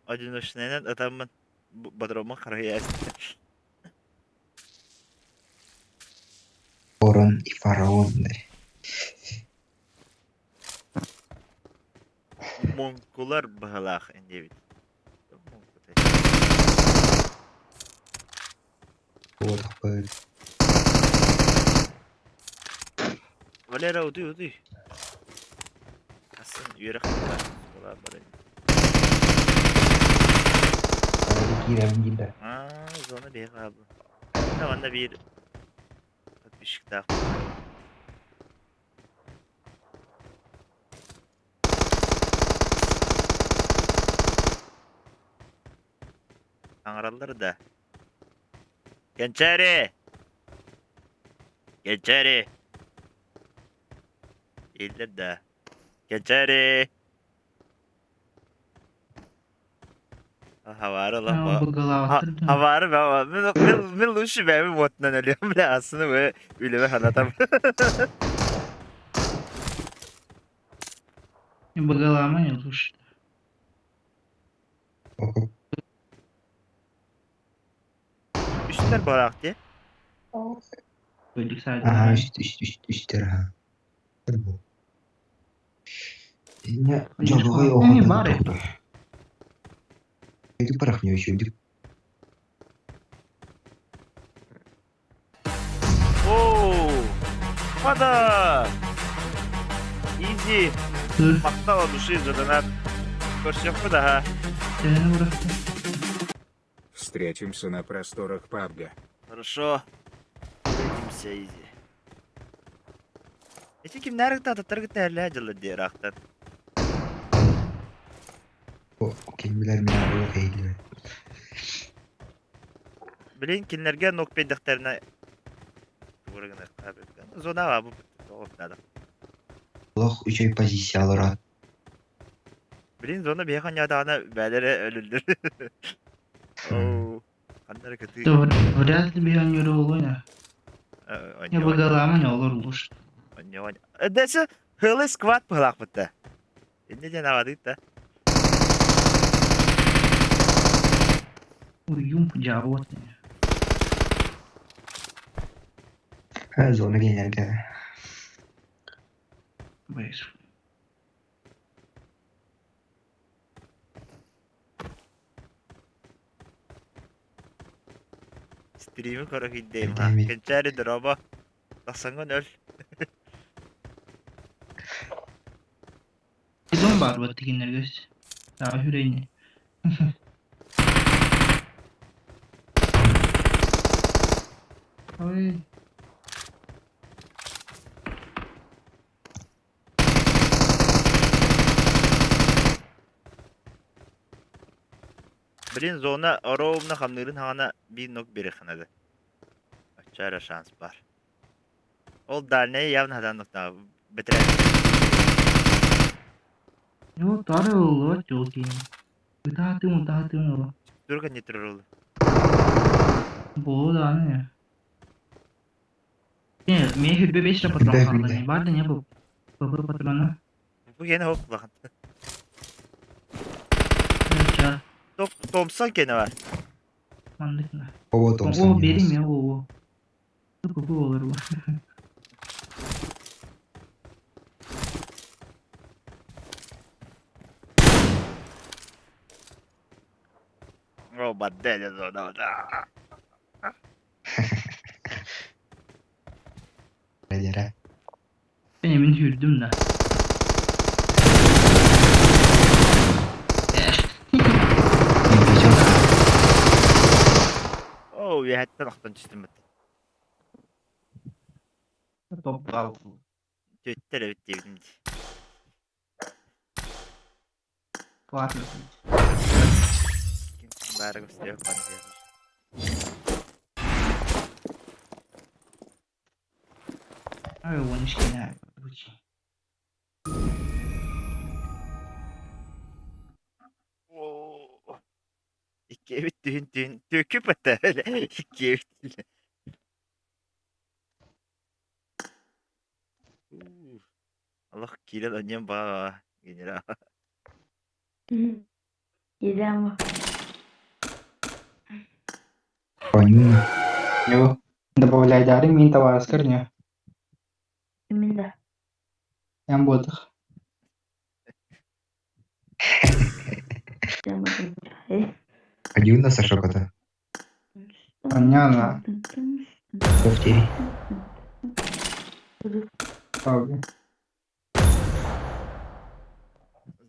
Одиночныйнан атаммын батромын харгыя. Орон и фараон. Мункулар баһалаах индебит. Вот такой. Валера, утуй, утуй. Асын үөрэх була бары. Киирэн киирдэ. Аа, зона бэйэ хаалла. Манна биир подписчиктаах. Аҥараллар да. Кэнчээри! Кэнчээри! Иһиллэр да. Кэнчээри! Хавары ла. Быгалаабаттар. Хавары ба. Мин мин лучше бэйэм уотунан өлүөм бля ассыны бу үлэбэ ханатам. Быгалаама не слушай. Үстэр бараах дии. Бөлүк Ага, сайдын. үст үст үст үстер ха. Не, жолугай Эми оҕотун бар. тоқтор. Эди парах не еще. Оу! Пада! Изи! Махтал от души за донат. Көрсөхпүт аха. Сені бұрықты. Встретимся на просторах пабга. Хорошо. Увидимся, Изи. Эти кимнэр тататтар кытта дьылы диэр ахтан. Ким билэр мен олох эйлер. Блин, кинилэргэ нок пейдэхтэринэ зона бу надо. Олох үчүй позициялар. Блин, зона биһиэхэ ньадаҕына бээлэрэ өлүллэр. Оу, ханнара кытыы. Вряд ли биһан юры олойна. Не быгалаама не олор луш. Дэсэ хылы сквад быһылаахпытта. Инне диэн авадыт да. Уюм жабыт. Зона генерге. Бэс. Стрими көрө кийдэйм ха. Кэнчээри дорообо. Тахсаҥҥын өл. Дом бар вот тигиннергес. Таа хүрейни. Ой. Блин, зона ровно хамнырын хаҕана биир нок биэриэххэ наада. Чэ эрэ шанс баар. Ол дальнайы явно хатаан бэтэрээ. Ну, тары ылла тёлкин. Ытаатым, ытаатым ол. Түргэн не турар ол. Бу даҕаны. Не, мин хүрбэ беш патрон Билбэт, хаалла. билбэт. Бар да не бу. ПП патрона. Бу гене хоп улахан. Ча, Томпсон кene var. маннык на. Ого О, Томпсон берим диэн. я, о, о. ПП болар бу. О, бадделя, да, да, да. Дьэрэ. Мен мин хүрдүм да. Оо, үөһэттэн охтон түстүм бытта. Топ Түөттэр эбит диэбитим дии. Ладно. Ким баара көстүөх бары. Ай, уонишкина. Оо. Икки эбит түүн түүн түөкү бытта. Икки эбит. Аллах киирэн аньан баа генерал. Идем. Понюна. Йо, добавляй дары мин товарыскар не. Именно. Эн буолдах. Понюна Сашок это. Понятно. Кофтери. Правда.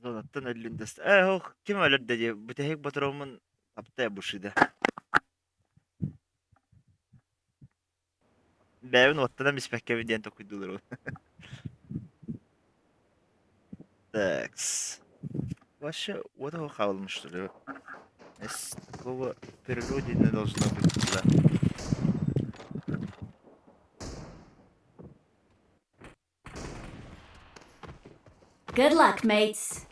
Зонаттан өллүн дэс. Э, ох, ким өлөрдө дии? Бүтэһик ботуруомун тапта бушида. Бэйэбин уоттанан испэккэбин диэн токуйдуулар. Такс. Вообще, вот его хавал, что ли? Такого в природе не должно быть, да. Good luck, mates.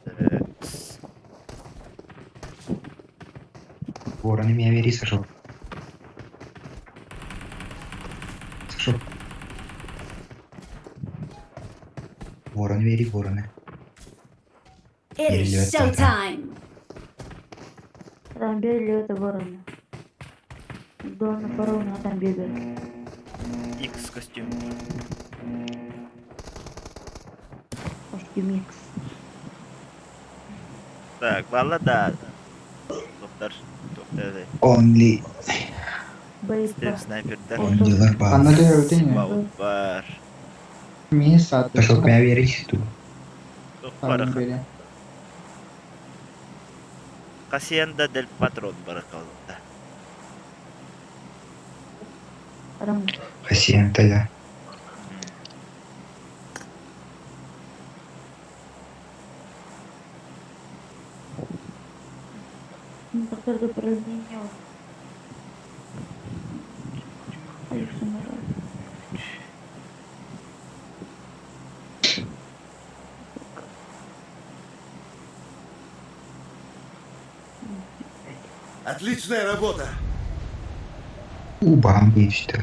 Такс. Ворон меня вери, Сашок. Сашок. Ворон вери, вороны. It is Перелёт, showtime. Там бегали это ворона. Дона ворона там бегает. X костюм. Костюм Икс. Так, валла да. Доктор. Доктор. Only. Стрим снайпердер. Only ларба. Анна да Баут бар. Мин саат. Сашок меня вери, ту. Тух бар. Хасиенда дель Патрон баракалда. Рам. Хасиента, да. Доктор упражнение. Отличная работа! У бамби что.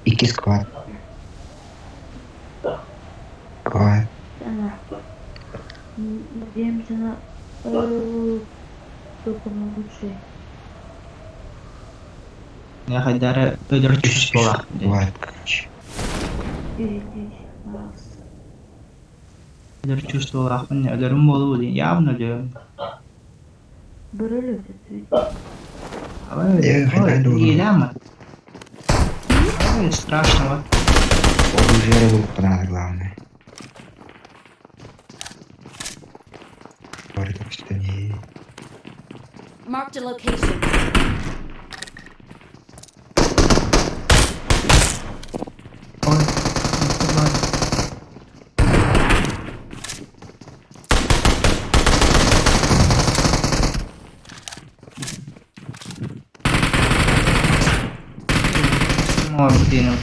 Ики сквад. Квад. Она. Надеемся на только на лучшее. Я хайдары өлөр түс болах. Квад, короче. Здесь нас. Өлөр түс болах. Өлөрүм болу дии. Явно өлөрүм. Брыли это Я хайдары болу. Елема. Страшно вот. Оружие было надо, главное. Говорит, что не... Marked a location. Ой, не Оҥорбут иэнэ.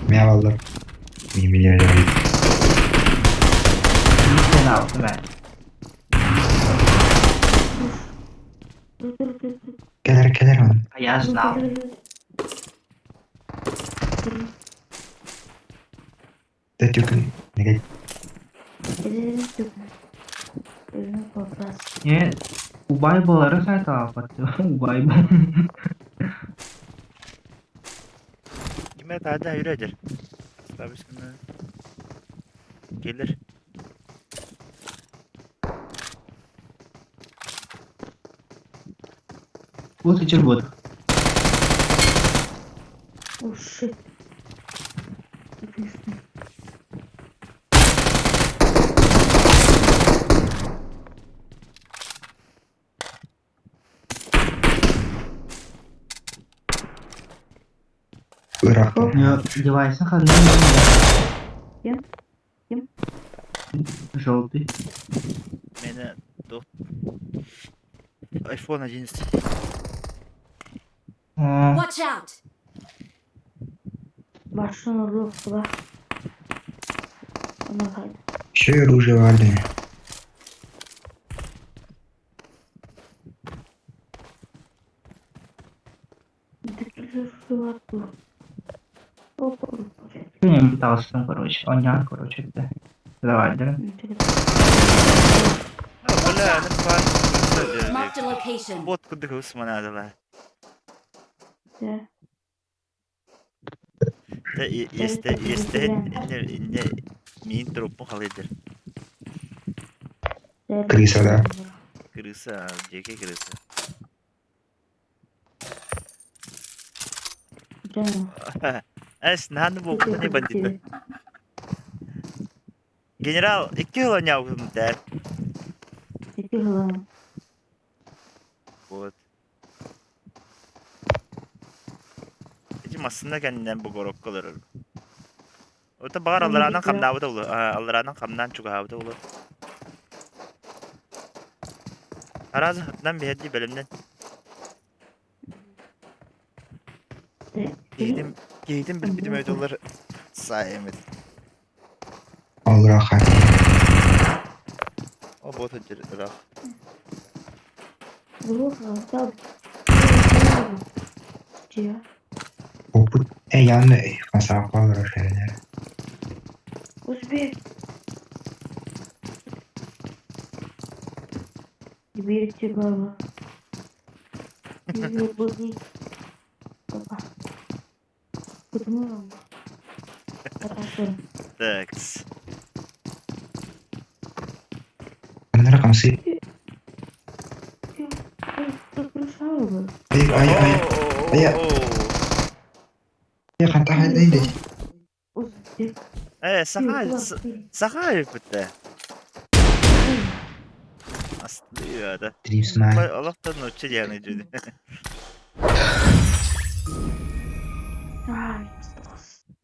Меня алаллар. Мин Биир аабытым ээ. Кэлэр кэлэр он. А я знал. Да тюкн. Не, убай буолары сайталаабат. Убай Kime daha yürüdür. Tabii Gelir. Вот и вот. Oh shit. Irak. Девайсын ханна. Кем? Кем? Желтый. Meni iPhone 11. О, Watch out! Машина лохла. Она хайда. Еще оружие вали. не пытался, короче. Он не, короче, это. Давай, да. Бля, ne var? Marked a location. Bot кудык усманадыла. Да. Те есте есте не не мин труппу халыдыр. Крыса, да? Крыса, дикий крыса. Да. Эс, наны бу не бандит. Генерал, икки жыл ойнаабытым дэр. Икки жыл. Вот. Эти массына кэннинэн бу горокко олорор. Ота баҕар аллараанан хамнаабыта улу. Аллараанан хамнаан чугаһаабыта улу. Араас нам биһэрдии бэлэмнэн. Киһитим, киһитим билбитим өйдөлөр саайымыт. Аллаха. О, бот ыраах. Опыт. Янны масақа олорор. Узбек. Верьте, баба. Папа. Почему? Так. Аннара камсы. Ай ай ай. Ай. Я ханта хайда. Саха саха битте. Астыяда. Трипсман. Аллахтан ночи дианы жүдү.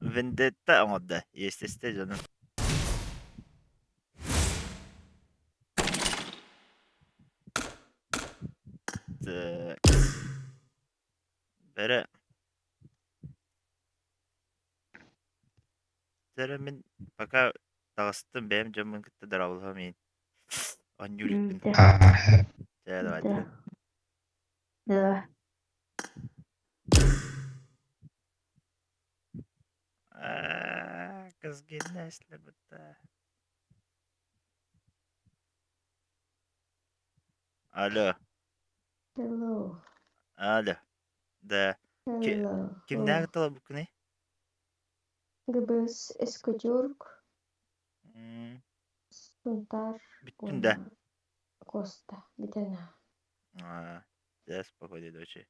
Vendetta оҥордо. Естественно дьонум. Так. Бэрэ. Тэрэ мин пока таҕыстым бэйэм дьоммун кытта дорооболоһом иин. Оонньуу А, Чэ, давайте. Да. Аа, кызгиннэслэр бытта. Алло. Hello. Алло. Да. Hello. Кимнээх талабыккыный? ГБС Эскотюрк, Сунтар, Бүттүн да. Коста, Битена. Аа, дьэ, спокойной ночи.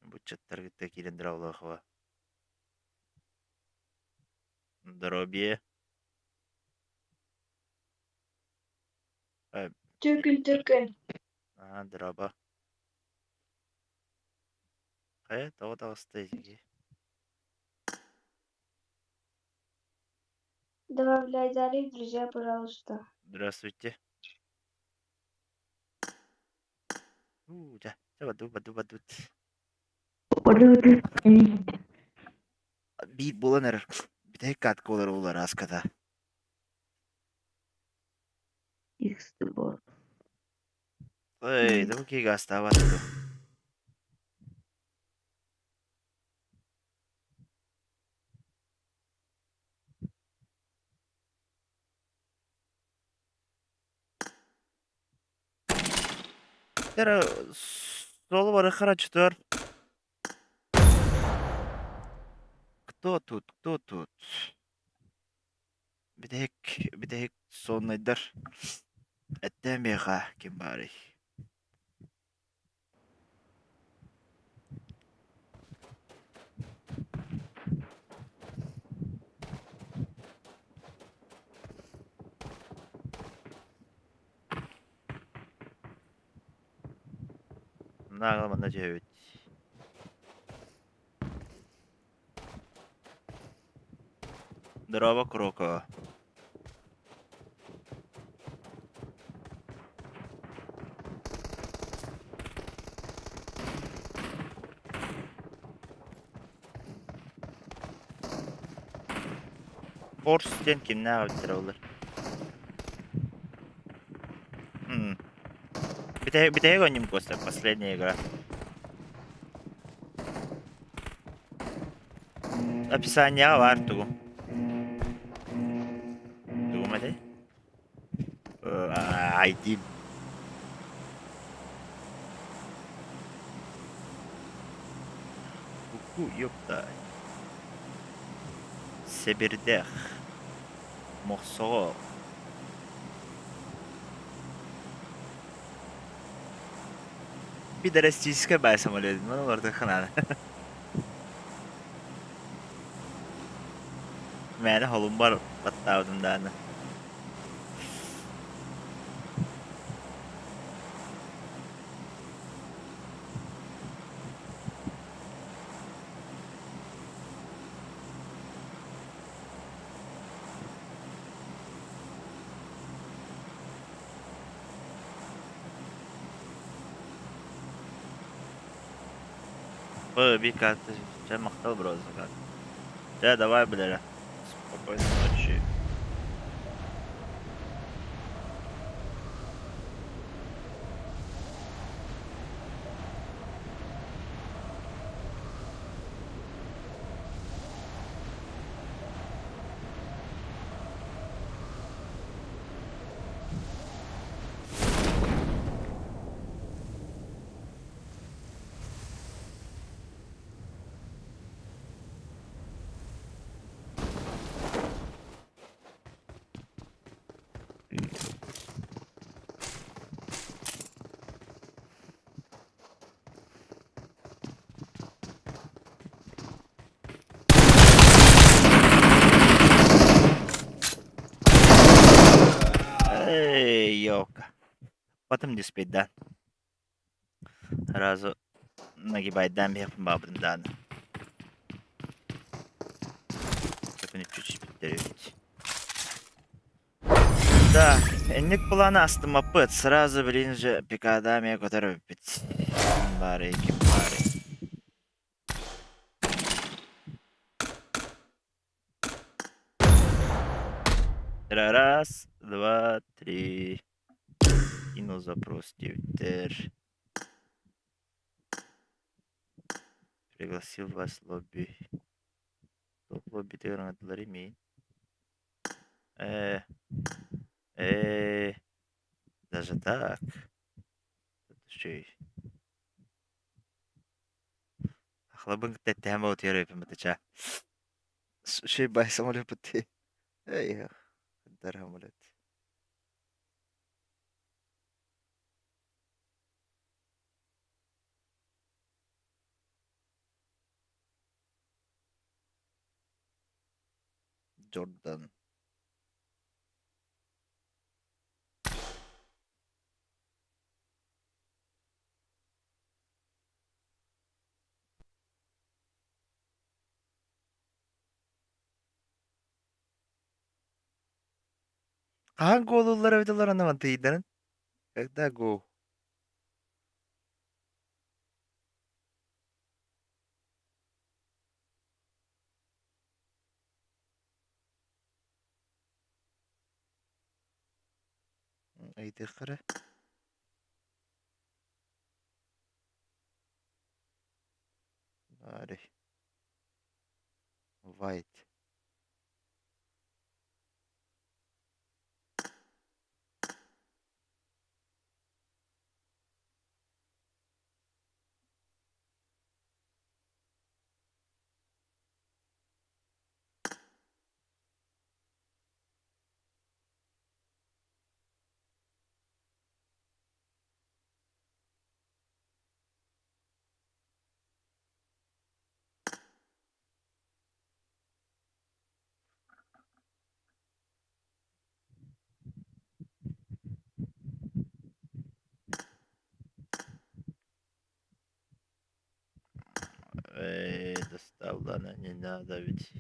Бу чаттаргытта киирэн дорооболоохуо. Здоровье. Төкүн, төкүн. Аа, дорообо. Хайа, тоҕо таҕыста итиги? Добавляй Дарьи в друзья, пожалуйста. Здравствуйте. Уу, дьэ, дьэ баду баду бадут. Биир буолан эрэр. Бүтэһик катка олар ол араската. Эй, да бу гастават. Эрэ суолу бары харачытыар. Кто тут? Кто тут? Бүтэһик, бүтэһик соннайдар. Эттээн миэхэ ким баарый? Наҕыл манна түһэбит. Здорово, Кроко. Форс диэн кимнээх эбиттэрэ олор? М. Бүтэһик бүтэһик оонньуум Костя, последняя игра. Описанияҕа баар тугу? Тугум этэй? ID. Ку ёпта. Сэбирдэх. Мохсоҕол. Пидорастическая баай самолет. Ну, олордуохха наада. Мээнэ холумбар баттаабытым даҕаны. Б, карта. Чэ, махтал, бро, заказ. Чэ, давай, бля. Спокойной ночи. Эй, ёлка. Потом не успеть, да? Сразу нагибайдаан биһиэхпин баҕарбытым даҕаны. Чуть-чуть эбит. Да, инник планы астыммаппыт. Сразу билин же пикада эмиэ көтөр эбиппит. Ким баарый, ким баарый. Раз, два, три. Кинул запрос диэбиттэр. Пригласил вас в лобби. Топ лоббитыгар ыҥырдылар имиин. Э, э, даже так. Үчүгэй. Ахлабын кытта эттэһэн боотуйар эбиппин бытыча. Үчүгэй баай самолеппут дии. Эй, дар самолет. Джордан. Хаһан гоолууллар эбит олор аны мантыйдарын? Когда гол? Ыйытыахха эрэ. Баарый. White. Эй, доставлено не надо ведь.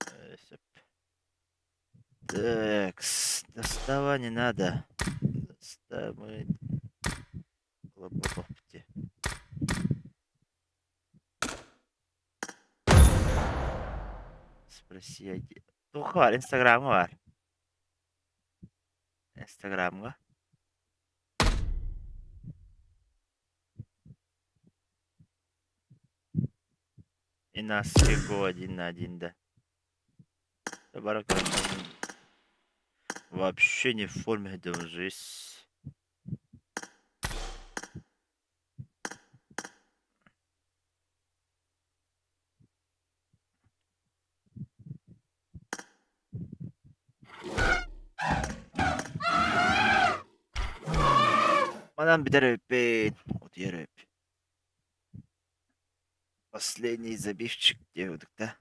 Сөп. Так, достава не надо. Доставы лобопти. Спроси. Туох баар? Инстаграмҥа баар. Инстаграмҥа. И нас всего один на один, да. Вообще не в форме держись. Манан бүтэр эбиппин, утуйар эбиппин. Последний забивчик диэбитик да.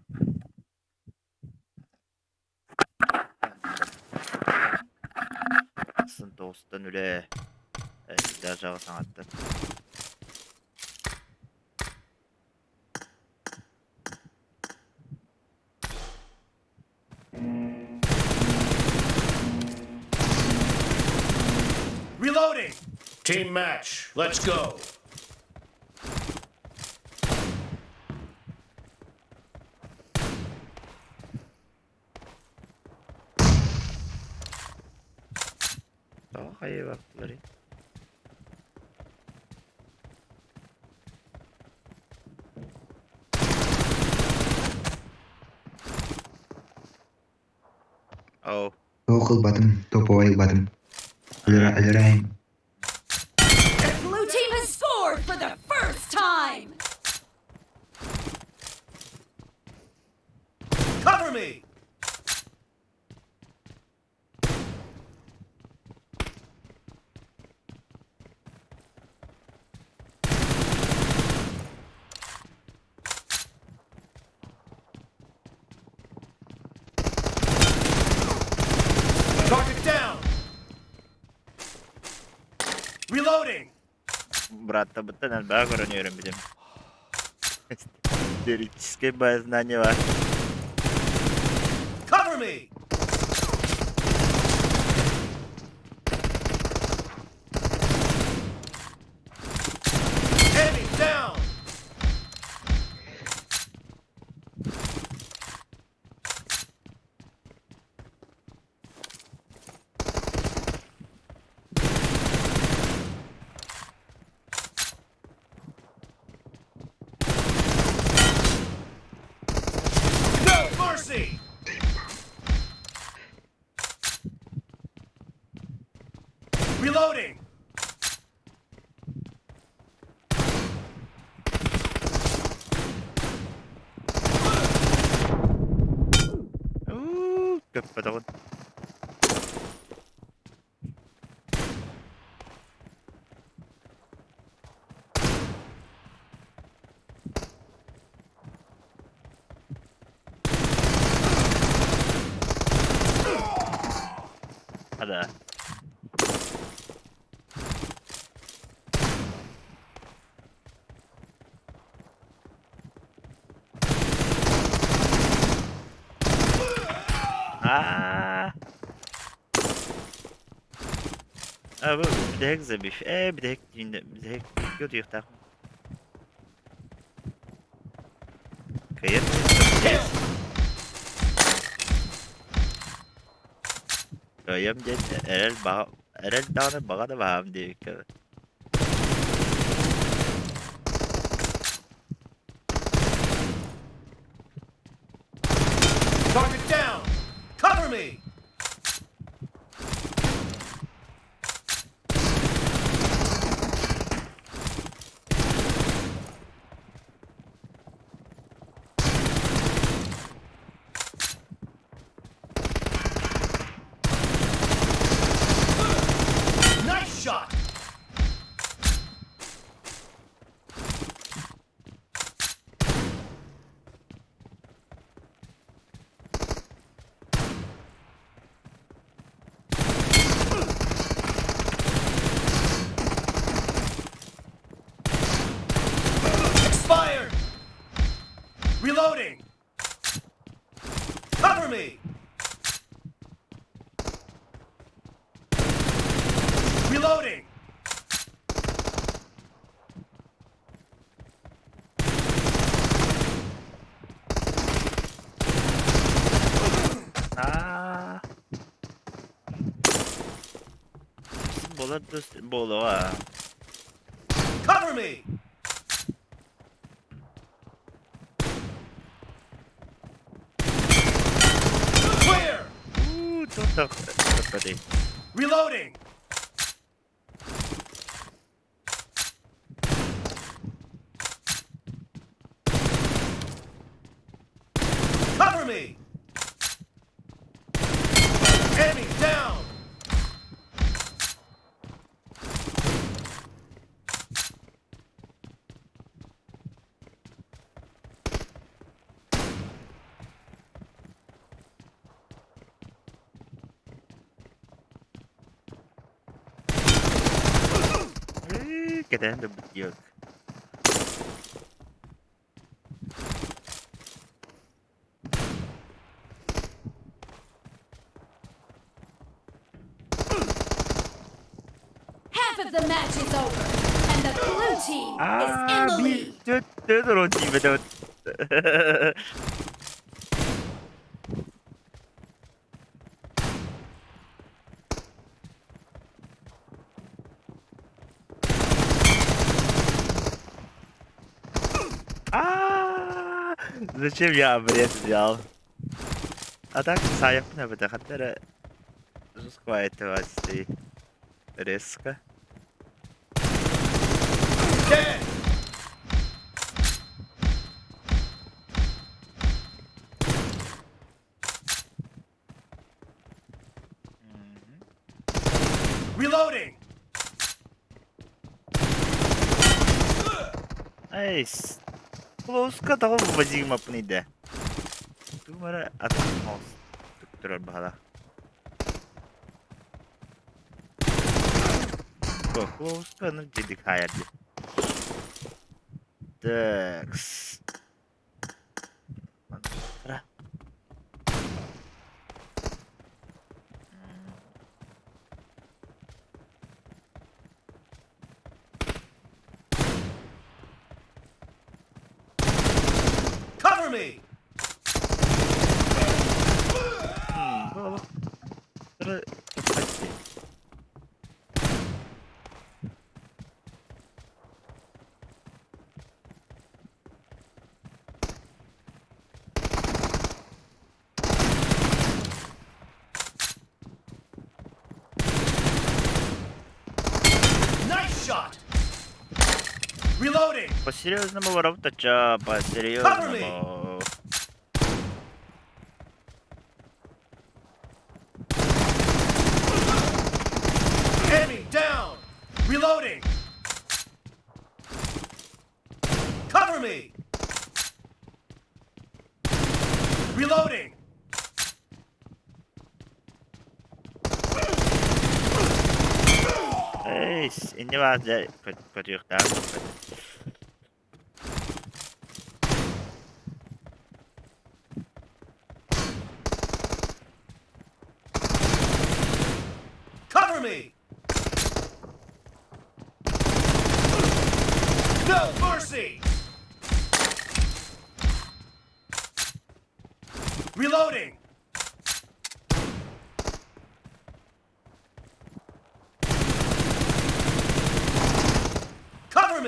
Сын тоҕустан үлэ, даже саҥаттан. Reloading! Team match, let's go! Тоҕо хайыы бардыларый? Оу. Туох ылбатым, топовай ылбатым. Өлөрөөйүн. Blue team has scored for the first time! Cover me! Target down! Reloading! Бырааттабыттан элбэҕи көрөн үөрэммитим. Теоретическое знание бар. Cover me! Enemy down! No mercy! Reloading! Уу, көппөтөҕүн. Hadi. Аа. А бу бүтэһик забив. Ээ бүтэһик бүтэһик утуйуохтаах. Кыайар. Кыайыам диэн эрэл баҕа эрэл даҕаны баҕа да баһаам диэбиккэ дылы. Target down! Cover me! Nice shot! Expired! Reloading! Cover me! Reloading! Аа. Буолар буолуо. Cover me! Clear! Уу, тохтох. Господи. Reloading! Cover me! Enemy down! Кэтээн да бутиок. Half of the match is over, and the blue team is in Аа the би lead. төт төт руу тиймээ. А, зачем я обрез взял? А так сайықпын әбіті қаттары жоспай резко. Dead! Reloading! Эй, Клоуска того вывозим апныйда. Тумара атмос. Туктурар баһала. Клоуска, ну дедик хаярди. Так. Cover me! Nice shot! Reloading! По-серьезному воровтача, по-серьезному. Enemy down! Reloading! Cover me! Reloading! Эй, инде бар көтүөхтää. Cover me! No mercy! Reloading!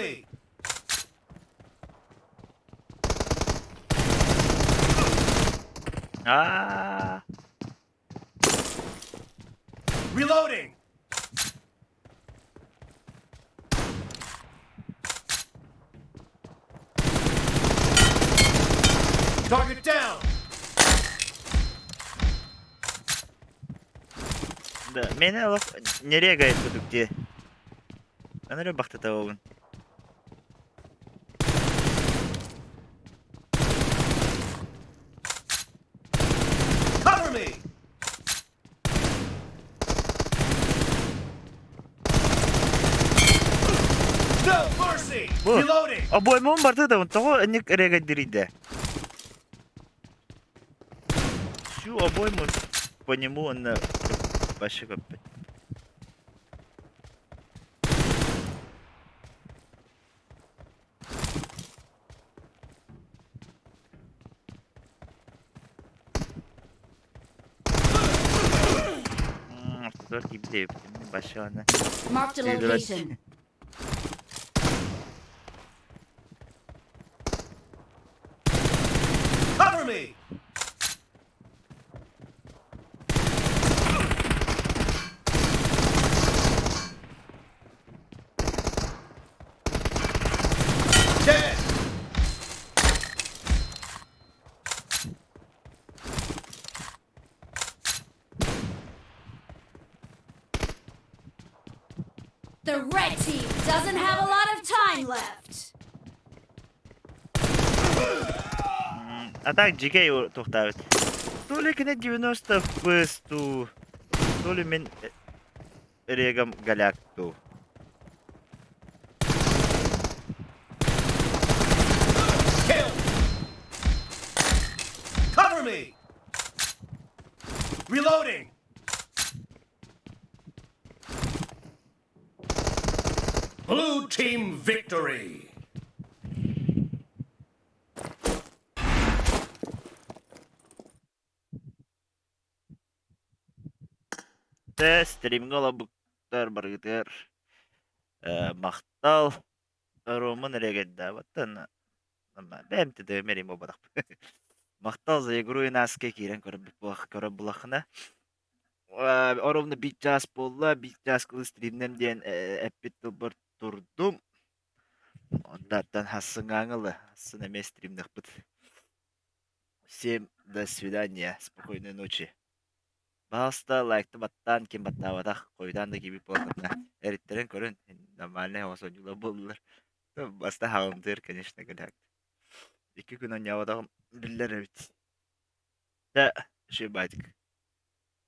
me! Аа. Reloading! Target down! Да, мени олох нерегай кудук дии. Аны эрэ бахтатабын. Cover me! No mercy! Бу Reloading! обоймун барда да тоҕо инник регайдырыйда. Всю обойму по нему он вообще көппүт. Ортотугар киирбит эбиппин башаны. Marked a location. Cover me! Dead! The red team doesn't have a lot of time left. А так дьикэй туохтаабыт. То ли кини 90 FPS дуу, то ли мин регам голяк дуу. Kill! Cover me! Reloading! Blue team victory! Тэ стримҥэ олорбуттар барыгытыгар махтал Роман эрэгэрдээбэттэн бэйэм тыдыам эрим буолбатахпын. Махтал за игру и наска киирэн көрбүт көрөр булаххына. Ровно биир чаас буолла, биир чаас кылы стримнэм диэн эппит тылбар турдум. Оннуттан хассыҥааҥылы, хассын эмиэ стримнэхпит. Всем до свидания, спокойной ночи. Пожалуйста, лайкты баттаан, ким баттаабатах, хойутаан да киирбит буоллаххытына, эриттэрин көрүн, нормальнай оҥосонньуулар буоллулар. Баста хаҕымтыыр, конечно, гынаак. Икки күн оонньооботоҕум биллэр эбит. Да, үчүгэй баайдык.